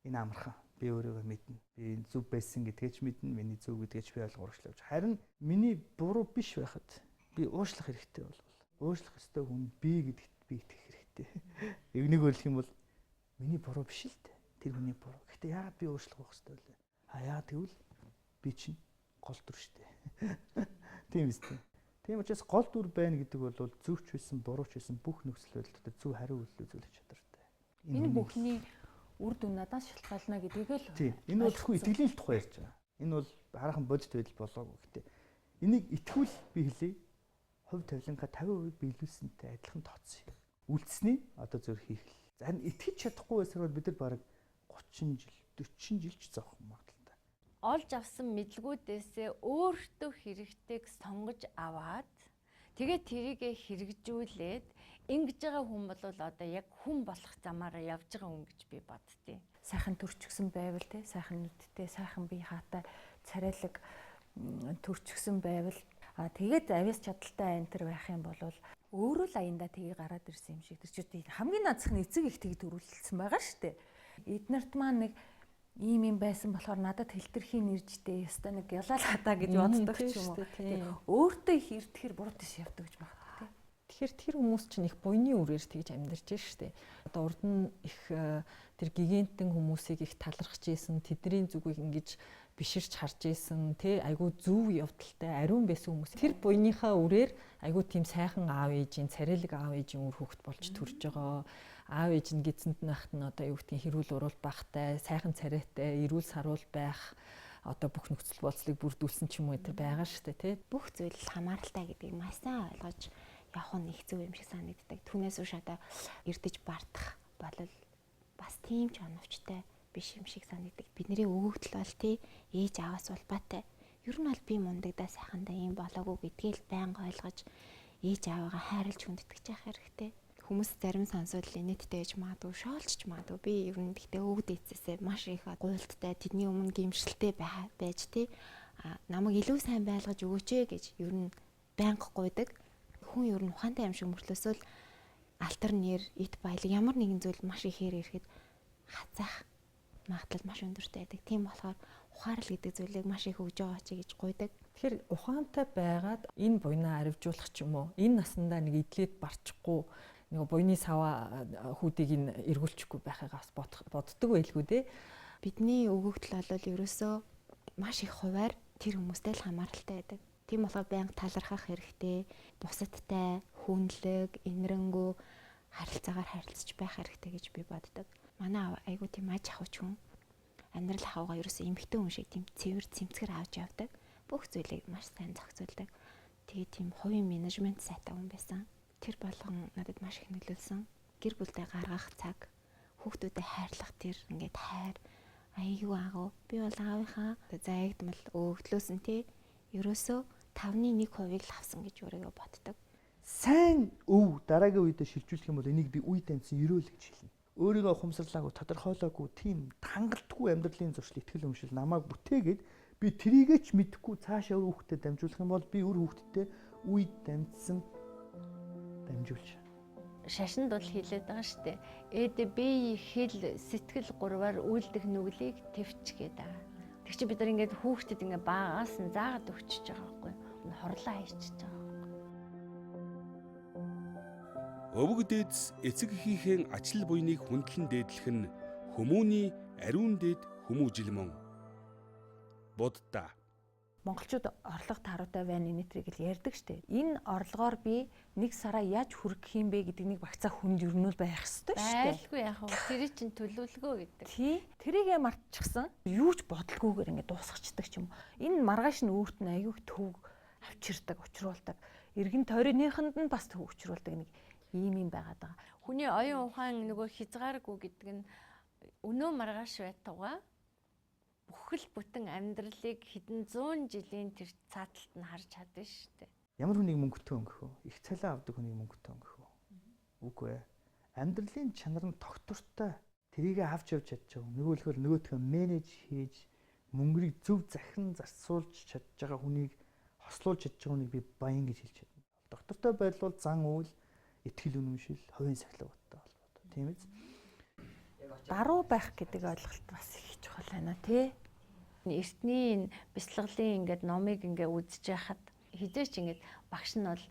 энэ амархан. Би өөрийгөө мэднэ. Би зөв байсан гэдгээ ч мэднэ, миний зөв гэдгээ ч би ойлгох явж. Харин миний буруу биш байхад би уучлах хэрэгтэй бол уучлах ёстой хүн би гэдэгт би итгэх хэрэгтэй. Нэг өөрөлдөх юм бол миний буруу биш л дээ. Тэр хүний буруу. Гэхдээ яагаад би уучлах байх ёстой вэ? А яагаад гэвэл би чинь гол дүр шүү дээ. Тийм үстэй. Тийм учраас гол дүр байна гэдэг бол зөвч байсан, бурууч байсан бүх нөхцөл байдал дотор зөв хариу үйлдэл үзүүлэх чадвартай. Энэ бүхний үр дүн надаас шалтгаална гэдгийг л Тийм. Энэ бол зөвхөн итгэлийн л тухай ярьж байгаа. Энэ бол хараахан бодит байдал болоогүй. Гэтэ энийг итгүүл би хэлье. Хувь тавилангаа 50% биелүүлсэнтэй адилхан тооцъё. Үлдсэний одоо зөв хийх л. Харин итгэж чадахгүй байсаар бол бид нар бараг 30 жил, 40 жил ч зовх магадлалтай. Олж авсан мэдлгүүдээсээ өөртөө хэрэгтэйг сонгож аваад тэгээд тэрийгэ хэрэгжүүлээд ингэж байгаа хүн бол одоо яг хүн болох замаараа явж байгаа хүн гэж би боддیں۔ Сайхан төрчихсөн байвал те, сайхан нүдтэй, сайхан бие хаатай, царайлаг төрчихсөн байвал тэгээд авиас чадaltaй энэ төр байх юм бол өөрөө л аяндаа тгий гараад ирсэн юм шиг. Тэр чинь хамгийн наацх нь эцэг их тгий төрүүлсэн байгаа шүү дээ. Эднэрт маань нэг ийм юм байсан болохоор надад хэлтэрхий нэржтэй ёстой нэг ялаал хатаа гэж боддог ч юм уу. Өөртөө их ирдэхэр буруу тийш явдаг гэж магадгүй тий. Тэгэхээр тэр хүмүүс чинь их буйны үрээр тэгж амьдарч штэ. Одоо урд нь их тэр гигантэн хүмүүсийг их талархаж исэн, тэдний зүгийг ингэж биширч харж исэн, тэ айгуу зөв явдалтай ариун байсан хүмүүс. Тэр буйныхаа үрээр айгуу тийм сайхан аав ээжийн царайлаг аав ээжийн үр хөвгт болж төрж байгаа. Аав ээж нь гидсэнд нь ахт нь одоо юу гэдгийг хэрүүл уруул бахтай, сайхан царайтай, эрүүл саруул байх одоо бүх нөхцөл болцлыг бүрдүүлсэн ч юм уу тэр байгаа штэ тий. Бүх зүйл хамааралтай гэдгийг маш сайн ойлгож явах нь их зөв юм шиг санагддаг. Түүнээс биш одоо эрдэж бартах бол бас тийм ч оновчтой биш юм шиг санагддаг. Бидний өгөгдөл бол тий ээж аваас улбаатай. Ер нь бол би мундагдаа сайхандаа ийм болоогүй гэдгийг л байнга ойлгож ээж аваагаа хайрлж хүндэтгэж явах хэрэгтэй. Хүмүүс зарим сонсвол инээдтэй байж магадгүй, шоолчч магадгүй. Би ер нь гэхдээ өвгд эцээсээ маш их гуйлттай, тэдний өмнө гимшилтэй байж тий намайг илүү сайн байлгаж өгөөч ээ гэж ер нь байнга гуйдаг. Хүн ер нь ухаантай юм шиг мөртлөөсөө л Алтар нэр, ит баялаг ямар нэгэн зүйл маш ихээр ирэхэд хазаах магадлал маш өндөртэй байдаг. Тийм болохоор ухаарал гэдэг зүйлийг маш их өгж байгаа чи гэж гуйдаг. Тэгэхээр ухаантай байгаад энэ буйнаа аривжуулах ч юм уу, энэ насандаа нэг идлээд барчихгүй нэг буйны саваа хүүдийг нь эргүүлчихгүй байхыг бас боддог байлгүй дээ. Бидний өгөгдөл бол ерөөсөө маш их хуваар тэр хүмүүстэй л хамааралтай байдаг. Тийм болохоор байнга талархах хэрэгтэй, бусадтай хүнлэг, инэрэнгүү харилцаагаар харилцаж байх хэрэгтэй гэж би боддог. Манай аав айгүй тийм аж ахуйч хүн. Амьдрал ахуйгаа ерөөсөө эмэгтэй хүн шиг тийм цэвэр цэмцгэр авч явдаг. Бүх зүйлийг маш сайн зохицуулдаг. Тэгээ тийм хувийн менежмент сайтай хүн байсан. Тэр болгон надад маш их нөлөөлсөн. Гэр бүлдээ гаргах цаг, хүүхдүүдэд хайрлах тэр ингээд хайр айгүй агуу. Би бол аавынхаа заягдмал өгдлөөс нь тий ерөөсөө 5.1% л авсан гэж өөрийгөө боддог. Сайн өв дараагийн үедээ шилжүүлэх юм бол энийг би үе дамжсан ерөөл гэж хэлнэ. Өөрийгөө ухамсарлаагүй, тодорхойлоогүй, тийм хангалтгүй амьдралын зуршил, итгэл үнэмшил намайг бүтээгээд би трийгээ ч мэдэхгүй цаашаа өөр хүүхдэд дамжуулах юм бол би өөр хүүхдтэй үе дамжсан дамжуулж. Шашинд бол хилээд байгаа шүү дээ. ЭДБ хэл сэтгэл гурваар үйлдэх нүглийг төвч гээд байгаа. Тэг чи бид нар ингээд хүүхдэд ингээд багаас нь заагаад өгчөж байгаа байхгүй юу? Хорлоо хайчиж байгаа байхгүй. Өвөг дээдс эцэг эхийнхээ ачлал буйныг хүндлэн дээдлэх нь хүмүүний ариун дээд хүмүүжил мөн. Будда. Монголчууд орлого тааруутай байна энэ тэрийг л ярьдаг штэ. Энэ орлогоор би нэг сараа яаж хүргэх юм бэ гэдэг нэг багцаа хүнд ер нь л байх ёстой штэ. Байлгүй яах вэ? Тэр чинь төлөвлөгөө гэдэг. Тий. Тэрийгэ мартчихсан. Юу ч бодлогүйгээр ингээд дуусгачихдаг ч юм уу. Энэ маргааш нь өөрт нь аягүй төв авчирдаг, учруулдаг. Иргэн тойрныхонд нь бас төв учруулдаг нэг ийм юм байгаад байгаа. Хүний оюун ухаан нөгөө хязгааргүй гэдэг нь өнөө маргааш байтугай бүхэл бүтэн амьдралыг хэдэн зуун жилийн тэр цааталт нь харж чадна шүү дээ. Ямар хүнийг мөнгөтэй өнгөх вэ? Их цалин авдаг хүнийг мөнгөтэй өнгөх үү? Үгүй ээ. Амьдралын чанар нь тогтвортой. Тэрийг авч явж чадж байгаа. Нөгөөлхөөр нөгөөтгөө менеж хийж мөнгөийг зөв захин зарцуулж чадж байгаа хүнийг хослуулж чадж байгаа хүнийг би баян гэж хэлж чадна. Доктортой байдал бол зан үйл, итгэл үнэмшил, хувийн сахилгатай холбоотой. Тийм биз? Даруй байх гэдэг ойлголт бас их чухал байна тий. Эртний энэ бяцлаглалын ингээд номыг ингээд үзэж байхад хизээч ингээд багш нь бол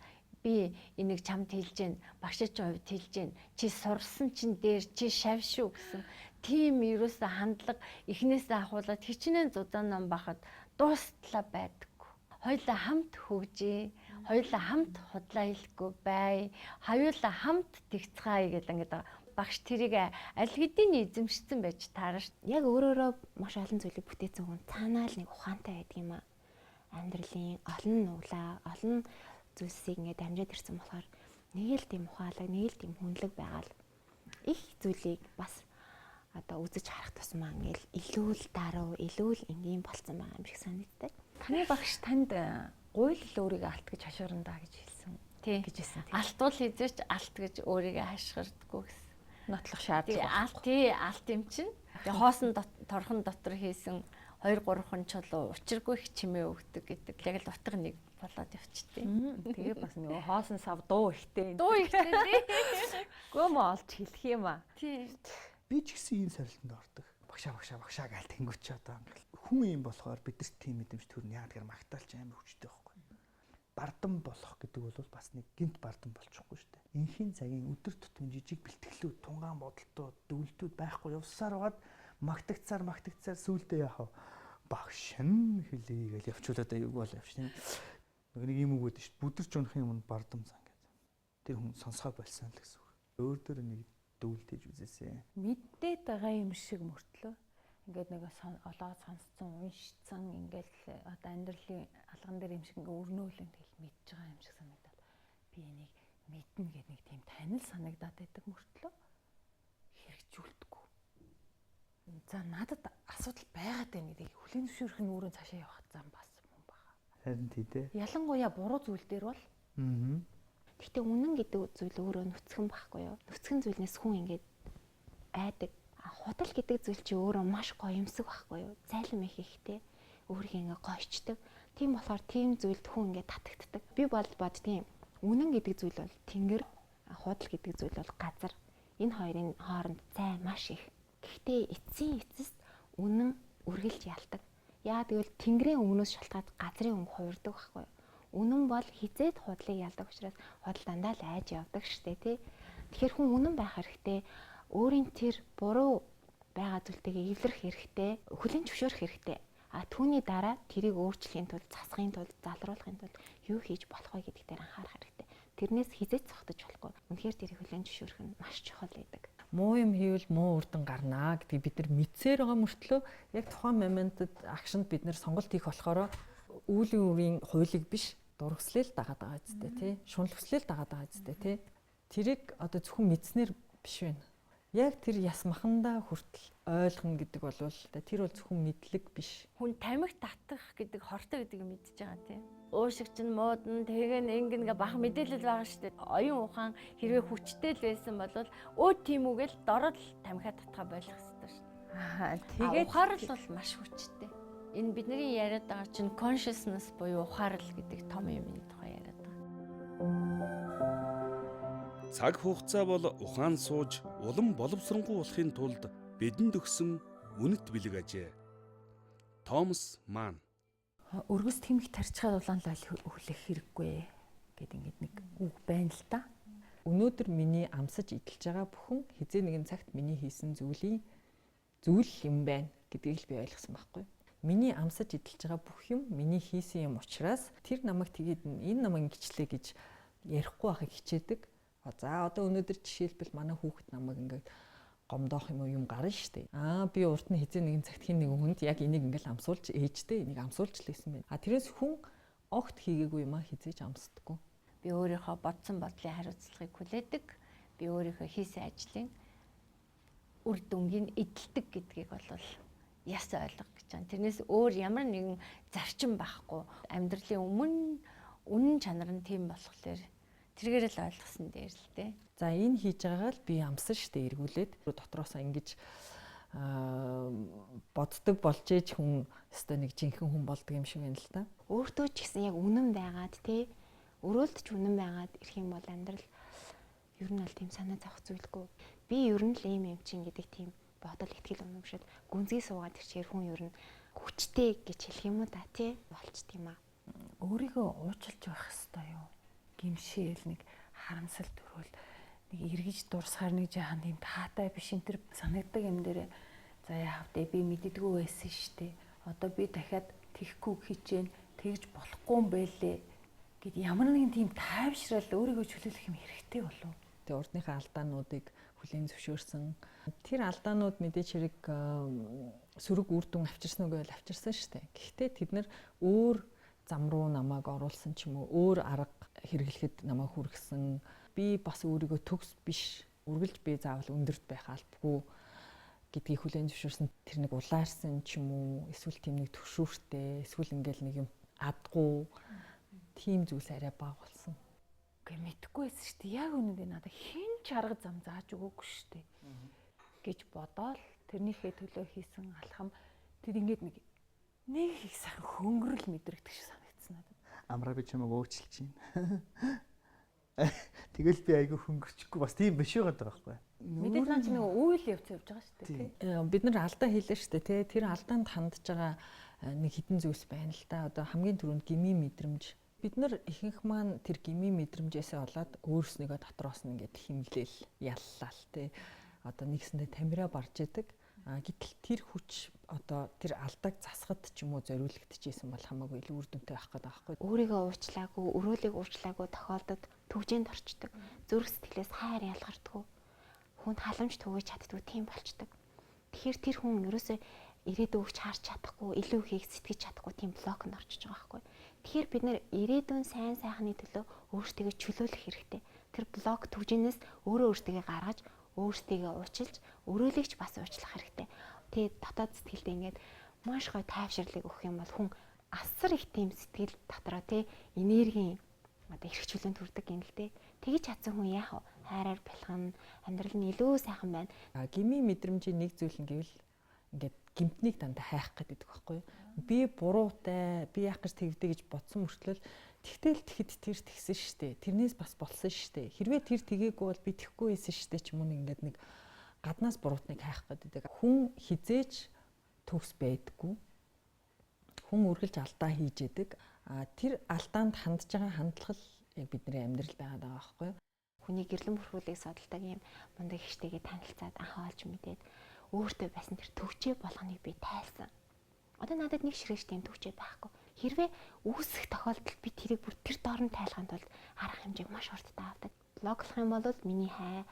би энийг чамд хэлж гэн, багшийн хувьд хэлж гэн, чи сурсан чин дээр чи шав шүү гэсэн тийм ерөөсөө хандлага эхнээсээ ахуулаад хичнээн зузаан ном бахад дуустлаа байдаггүй. Хоёлаа хамт хөгжээ, хоёлаа хамт худлаа хэлэхгүй бай, хоёулаа хамт тэгцгаая гэдэг ингээд багш тэрийг аль хэдийн эзэмшсэн байж таарна шүү. Яг өөрөөрөө маш олон зүйлийг бүтээсэн хүн цаанаа л нэг ухаантай байдаг юм аа. Амьдралын олон нуглаа, олон зүйлсийг ингээд дамжаад ирсэн болохоор нэг л тийм ухаалаг, нэг л тийм хүнлэг байгаа л их зүйлийг бас одоо үзэж харах тусмаа ингээд илүү л даруй, илүү л энгийн болцсон байгаа юм шиг санагддаг. Таны багш танд гуйл л өөрийгөө алт гэж хашгирна да гэж хэлсэн. Тий. Гэж хэлсэн. Алтуул хизээч алт гэж өөрийгөө хашгирдаггүй гэсэн. Нотлох шаардлага. Алт тий, алт юм чинь. Тэгээ хоосон торхон дотор хийсэн 2 3хан чулуу учиргүй их чимээ өгдөг гэдэг. Яг л утга нэг болоод явчихдээ. Тэгээ бас нөгөө хоосон сав дуу ихтэй. Дуу ихтэй тий. Гөө мө олж хэлэх юм аа. Тий. Би ч гэсэн ийм сорилтонд ордог. Багшаа багшаа багшаа гээл тэнгуүч одоо ингээл хүн юм болохоор бидэрт тийм мэдрэмж төрнө. Яг тэгэхээр магтаалч амар хүчтэй байхгүй. Бардам болох гэдэг бол бас нэг гинт бардам болчихгүй шүү дээ. Энхийн цагийн өдөр тутмын жижиг бэлтгэлүүд, тунгаан бодолтууд, дүлтүүд байхгүй явсаар байгаад магтагцаар магтагцаар сүулдэ яах вэ? Багш нь хэлье гэж явчуулаад аюуг бол явч тийм. Нэг юм үг өгдөө шүү дээ. Бүдэрч унахын өмнө бардам зан гэдэг. Тэр хүн сонсгоо болсон л гэсэн үг. Өөр дөр нэг дүүлдэж үзээсэй. Мэдээд байгаа юм шиг мөртлөө ингээд нэг олоод сонсцсон, уншицсан ингээд одоо амьдралын алган дээр юм шиг ингээд өрнөөлөн тэгэл мэдж байгаа юм шиг санагдаад би энийг мэднэ гэд нэг тийм танил санагдаад байдаг мөртлөө хэрэгжүүлдэггүй. За надад асуудал байгаад байна гэдгийг хүлээн зөвшөөрөх нь өөрөө цаашаа явах зам бас мөн баха. Харин тий дээ. Ялангуяа буруу зүйл дээр бол Гэхдээ үнэн гэдэг зүйл өөрөө нүцгэн байхгүй юу? Нүцгэн зүйлнээс хүн ингээд айдаг. Худал гэдэг зүйл чи өөрөө маш гоёмсог байхгүй юу? Зайлм их ихтэй өөрийг ингээ гойчдаг. Тийм болохоор тийм зүйлд хүн ингээ татагддаг. Би бол боддгийн үнэн гэдэг зүйл бол тэнгэр, Худал гэдэг зүйл бол газар. Энэ хоёрын хооронд зай маш их. Гэхдээ эцсийн эцэст үнэн үргэлж ялдаг. Яа гэвэл тэнгэрийн өнгнөөс шалтгаалж газрын өнгө хувирдаг байхгүй юу? Үнэн бол хизээд худлыг ялдаг учраас худал дандаа л айж явдаг штэ тий. Тэгэхээр хүн үнэн байх хэрэгтэй. Өөрийн тэр буруу байгаа зүйлтэйгээ эвлэрэх хэрэгтэй, хүлээн зөвшөөрөх хэрэгтэй. А түүний дараа тэрийг өөрчлөхийн тулд, засахын тулд, залруулахын тулд юу хийж болох вэ гэдэг дээр анхаарах хэрэгтэй. Тэрнээс хизээч зогтож болохгүй. Үнэхээр тэрийг хүлээн зөвшөөрөх нь маш чухал байдаг. Муу юм хийвэл муу үр дүн гарнаа гэдгийг бид нар мэдсээр байгаа мөртлөө яг тухайн моментод акшнд бид нар сонголт хийх болохоор үүлийн үрийн хуулийг биш дургслэл дагаад байгаа зү тий. Шунал хүслэл дагаад байгаа зү тий. Тэрийг одоо зөвхөн мэдснээр биш байна. Яг тэр яс махандаа хүртэл ойлгоно гэдэг бол тэр бол зөвхөн мэдлэг биш. Хүн тамхи татах гэдэг хортой гэдэг юм мэдж байгаа тийм. Уушиг чинь муудна, тэгээ ингэн ингээ бах мэдээлэл байгаа шүү дээ. Оюун ухаан хэрвээ хүчтэй л байсан бол өө тийм үгээл дороод л тамхи татхаа болох хэрэгтэй шүү дээ. Тэгээд ухаарл бол маш хүчтэй. Энэ бидний яриад байгаа чинь consciousness буюу ухаарл гэдэг том юмны тухай яриад байгаа. Цаг хугацаа бол ухаан сууж улам боловсронгуй болохын тулд бидэнд өгсөн үнэт бэлэг ажээ. Томас Ман. Өргөс тэмх тарчхаар улаан л хүлээх хэрэггүй гэд ингээд нэг үг байна л да. Өнөөдөр миний амсаж идэлж байгаа бүхэн хизээ нэгэн цагт миний хийсэн зүйлийн зүйл юм байна гэдгийг л би ойлгосон байхгүй. Миний амсаж идэлж байгаа бүх юм миний хийсэн юм учраас тэр намайг тэгээд энэ намайг ингэчлээ гэж ярихгүй байхыг хичээдэг. За одоо өнөөдөр жишээлбэл манай хүүхэд намайг ингээд гомдоох юм уу юм гарна шүү дээ. Аа би урд нь хизээ нэгэн цагт хин нэгэн хүнд яг энийг ингээл амсуулж ээжтэй энийг амсуулж л байсан байна. А тэрээс хүн огт хийгээгүй юм а хизээж амсдаггүй. Би өөрийнхөө бодсон бодлын хариуцлагыг хүлээдэг. Би өөрийнхөө хийсэн ажлын үр дүнгийг эдэлдэг гэдгийг бол яс ойлго гэж байна. Тэрнээс өөр ямар нэгэн зарчим байхгүй. Амьдралын өмнө үнэн чанар нь тийм болохоор тэргээр л ойлгосон дээр л дээ. За энэ хийж байгаагаа л би амсан штэ эргүүлээд дотроосоо ингэж боддог болж ээж хүн өстой нэг жинхэнэ хүн болдог юм шиг байна л та. Өөртөө ч гэсэн яг үнэн байгаад тий өрөөлд ч үнэн байгаад ирэх юм бол амьдрал ер нь бол тийм санаа зовх зүйлгүй. Би ер нь л ийм юм чинь гэдэг тийм бодол итгэл үнэмшил гүнзгий суугаад ирчихээр хүн ер нь хүчтэй гэж хэлэх юм уу да тий болчт юм аа. Өөрийгөө уучлж байх хэвээр юу? Гимшээл нэг харамсал төрөөл нэг эргэж дурсахаар нэг жаахан тийм таатай биш энэ төр санагддаг юм дээр за яах вэ би мэддэггүй байсан штэ. Одоо би дахиад тэхгүй хичээн тэгж болохгүй юм байлээ гэд ямар нэгэн тийм тайвшрал өөрийгөө чөлөөлөх юм хэрэгтэй болов. Тэгээ урдныхаа алдаануудыг хүлээн зөвшөөрсөн. Тэр алдаанууд мэдээч хэрэг сөрөг үр дүн авчирсан уу гэвэл авчирсан шүү дээ. Гэхдээ тэд нар өөр зам руу намайг оруулсан ч юм уу, өөр арга хэрэглэхэд намайг хүргэсэн. Би бас өөрийгөө төгс биш, үргэлж би заавал өндөрт байх албагүй гэдгийг хүлээн зөвшөөрсөн. Тэр нэг улаарсан ч юм уу, эсвэл тийм нэг төгшүүртэй, эсвэл ингээл нэг юм адгуу тийм зүйлс арай бага болсон. Үгүй мэдэхгүй байсан шүү дээ. Яг үнэндээ надад хэн ч арга зам зааж өгөөгүй шүү дээ гэж бодоол тэрнийхээ төлөө хийсэн алхам тэр ингээд нэг их сайхан хөнгөрөл мэдрэгдэх шиг санагдсан надад. Амраа би чамайг уучлж байна. Тэгэл би айгүй хөнгөрчихгүй бас тийм биш байгаад байгаа байхгүй. Мэдээж наа чи нэг үйл явц явж байгаа шүү дээ тий. Бид нар алдаа хийлээ шүү дээ тий. Тэр алдаанд хандж байгаа нэг хідэн зүйлс байна л да. Одоо хамгийн түрүүнд гмийн мэдрэмж. Бид нар ихэнх маань тэр гмийн мэдрэмжээсээ болоод өөрснийгөө дотроос нь ингээд химглээл яллаа л тий. Одоо нэгсэндээ тамираа барж идэг. А гэтэл тэр хүч одоо тэр алдааг засахад ч юм уу зориулагдчихсэн бол хамаагүй илүү үр дүнтэй байх гэдэг байхгүй. Өөрийгөө уучлаагүй, өрөөлийг уучлаагүй тохиолдолд төгжээнд орчдөг. Зүрх сэтгэлээс хайр ялгардаггүй. Хүнд халамж түгэж чаддгүй тийм болчдөг. Тэгэхээр тэр хүн ерөөсөө ирээдүйн өгч харж чадахгүй, илүү ихийг сэтгэж чадахгүй тийм блокнд орчиж байгаа байхгүй. Тэгэхээр бид нэр ирээдүйн сайн сайхны төлөө өөрсдийгөө чөлөөлөх хэрэгтэй. Тэр блок төгжээнээс өөрөө өөрсдийгөө гаргаж, өөрсдийгөө уучлж, өрөөлийг ч бас уучлах хэрэгтэй. Тэгээд дотоод сэтгэлдээ ингээд маш гоё тайвширлыг өгөх юм бол хүн асар их тийм сэтгэл дотроо тий энергийн одоо эрх чөлөөнд төрдөг юм л дээ. Тэгж чадсан хүн яах вэ? Хайраар бэлхэн, амьдрал нь илүү сайхан байна. Гмийн мэдрэмжийн нэг зүйл нь гэвэл ингээд гимтнийг дандаа хайх гэдэг байхгүй юу? Би буруутай, би яах гэж тэгвдэ гэж бодсон мөртлөө Тэгтэл тэгэхэд тэр тэгсэн штэ. Тэрнээс бас болсон штэ. Хэрвээ тэр тгээгүй бол би тэхгүй байсан штэ ч юм уу, ингээд нэг гаднаас буруутныг хайх гэдэг. Хүн хизээч төгс байдаггүй. Хүн үргэлж алдаа хийж идэг. А тэр алдаанд хандж байгаа хандлага л яг бидний амьдрал байгаад байгаа байхгүй юу? Хүний гэрлэн бүрхүүлийг судалдаг юм мундаг ихтэйгээ танилцаад анх олж мэдээд өөртөө байсан тэр төвчээ болгоныг би тайлсан. Одоо надад нэг ширхэг тийм төвчээ байхгүй. Хэрвээ үүсэх тохиолдолд би тэрийг бүр тэр доор нь тайлахын тулд арга хэмжээг маш хурдтай авдаг. Блоглох юм бол миний хай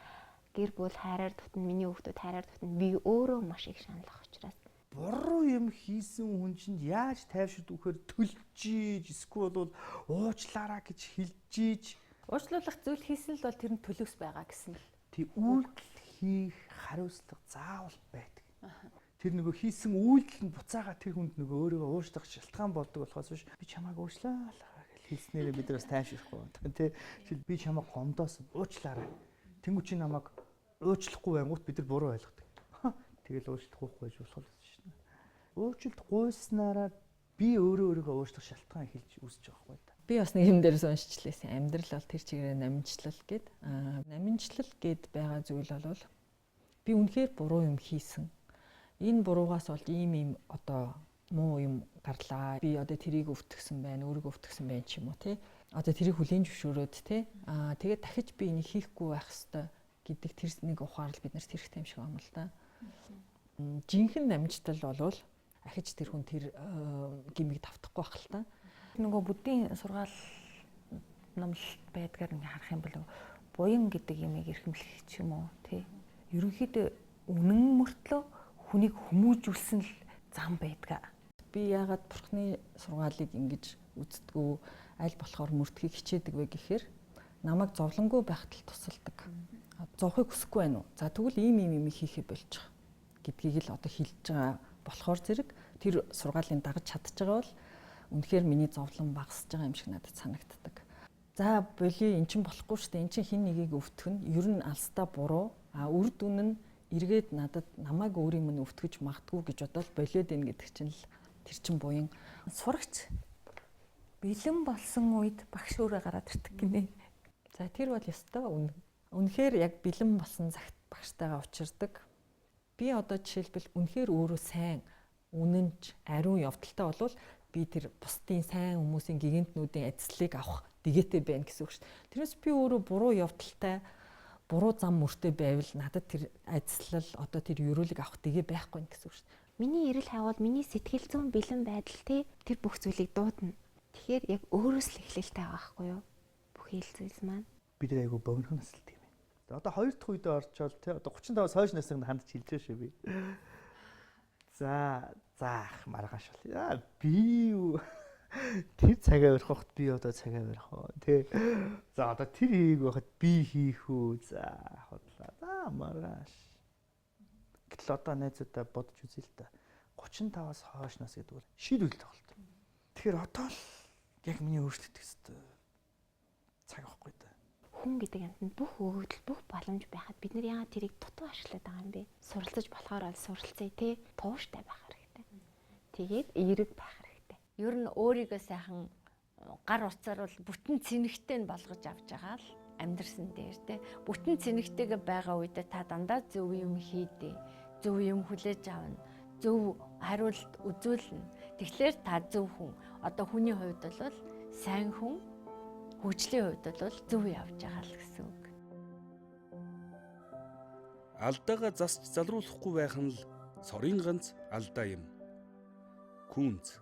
гэр бүл хайраар дутна, миний хүүхдүүд хайраар дутна. Би өөрөө маш их шаналлах учраас буруу юм хийсэн хүн чинь яаж тайвширд өгөхөр төлж ийж, эсвэл бол уучлаараа гэж хэлж ийж, уучлуулах зүйл хийсэн л бол тэр нь төлөөс байгаа гэсэн л. Тий, үйлдэл хийх хариуцлага заавал байдаг. Тэр нөгөө хийсэн үйлдэл нь буцаага тэр хүнд нөгөө өөрийгөө уучлах шалтгаан болдог болохоос биш, би чамайг уучлаа гэж хэлснээрээ бид нар бас тайвширхгүй. Тий, би чамайг гомдоосон, уучлаарай. Тэнгүү чи намайг уучлахгүй байнгут бид нар буруу ойлгодог. Тэгэл уучлахгүй гэж болох шин. Уучлалт гуйснараа би өөрөө өөрийгөө уучлах шалтгаан эхэлж үүсэж байгаа байхгүй та. Би бас нэг юм дээрээс уншчихлээсэн. Амьдрал бол тэр чигээрээ намжлал гэд. Намжлал гэд байгаа зүйл бол би үнэхээр буруу юм хийсэн. Энэ буруугаас болж ийм ийм одоо муу юм гарлаа. Би одоо тэрийг өвтгсөн байна, өөрийгөө өвтгсөн байна ч юм уу тий. Одоо тэрийг хүлээн зөвшөөрөөд тий. Тэгээд дахиж би энийг хийхгүй байх ёстой гэдэг тэр нэг ухаал биднэрт хэрэгтэй юм шиг байна л да. Жинхэнэ намжтал болвол ахиж тэр хүн тэр гимиг давтахгүй байх л та. Нөгөө буддийн сургаал номлолт байдгаар ингээ харах юм бол буян гэдэг юмыг эрхэмлэх ч юм уу тий. Ерөнхийдөө үнэн мөртлөө хүнийг хүмүүжүүлсэн л зам байдгаа. Би яагаад бурхны сургаалыг ингэж үздэггүй, аль болохоор мөрдөхийг хичээдэг вэ гэхээр намайг зовлонгүй байхад л тусалдаг. Зовхыг хүсэхгүй байна уу? За тэгвэл ийм ийм юм хийхээ болчих гэдгийг л одоо хэлж байгаа болохоор зэрэг тэр сургаалын дагаж чадж байгаа бол үнэхээр миний зовлон багасж байгаа юм шиг надад санагддаг. За болио, эн чинь болохгүй шүү дээ. Эн чинь хин нэгийг өвтгөх нь ер нь алстаа буруу. А үр дүн нь эргээд надад намайг өөрийн минь өвтгөж магадгүй гэж бодоод болиод ийн гэдэг чинь л тэр чинь буян. Сурагч бэлэн болсон үед багш өөрөө гараад ирдэг гинэ. За тэр бол ёстой үнэ. Үнэхээр яг бэлэн болсон цагт багштайгаа учирдаг. Би одоо жишээлбэл үнэхээр өөрөө сайн үнэнч ариун явдалтай болвол би тэр бусдын сайн хүмүүсийн гигантнүүдийн адислыг авах дэгээтэй байна гэсэн үг шүү дээ. Тэрнээс би өөрөө буруу явдалтай, буруу зам мөртэй байвал надад тэр адислал одоо тэр ерөөлөг авах дэгээ байхгүй гэсэн үг шүү дээ. Миний эрэл хайвал миний сэтгэл зүйн бэлэн байдал те тэр бүх зүйлийг дуудана. Тэгэхээр яг өөрөөс л эхлэлтэй байгаа байхгүй юу? Бүх хэл зүйлс маань. Бид нар айгүй богинохон насалт юм байна. Одоо хоёр дахь үедээ орчоод те одоо 35-аас хойш насанд хандж хэлж байгаа шүү би. За заах маргааш бол. Яа би юу тэр цагаа барих хот би одоо цагаа барих уу тий. За одоо тэр хийг байхад би хийх үү. За худлаа. За маргааш. Гэтэл одоо найзуудаа бодож үзье л та. 35-аас хойш нас гэдэг бол шийдвэл тоглолт. Тэгэхээр одоо л яг миний өөрчлөлт гэсэн цаг байхгүй да. Хүн гэдэг амьтанд бүх өгөгдөл, бүх боломж байхад бид нар яагаад тэрийг дутуу ашиглаад байгаа юм бэ? Суралцаж болохоор бол суралцъя тий. Тууштай байх хэрэгтэй. Тэгээд эерэг байх хэрэгтэй. Ер нь өөрийгөө сайхан гар утсаар бол бүтэн цэнэгтэй нь болгож авч байгаа л амьдрсан дээр те. Бүтэн цэнэгтэйгээ байгаа үедээ та дандаа зөв юм хийдэ. Зөв юм хүлээж авна. Зөв хариулт үзүүлнэ. Тэгэхээр та зөв хүн. Одоо хүний хувьд бол сайн хүн, хөгжлийн хувьд бол зөв явж байгаа л гэсэн үг. Алдаага засч залруулахгүй байх нь л цорын ганц алдаа юм. Күнц.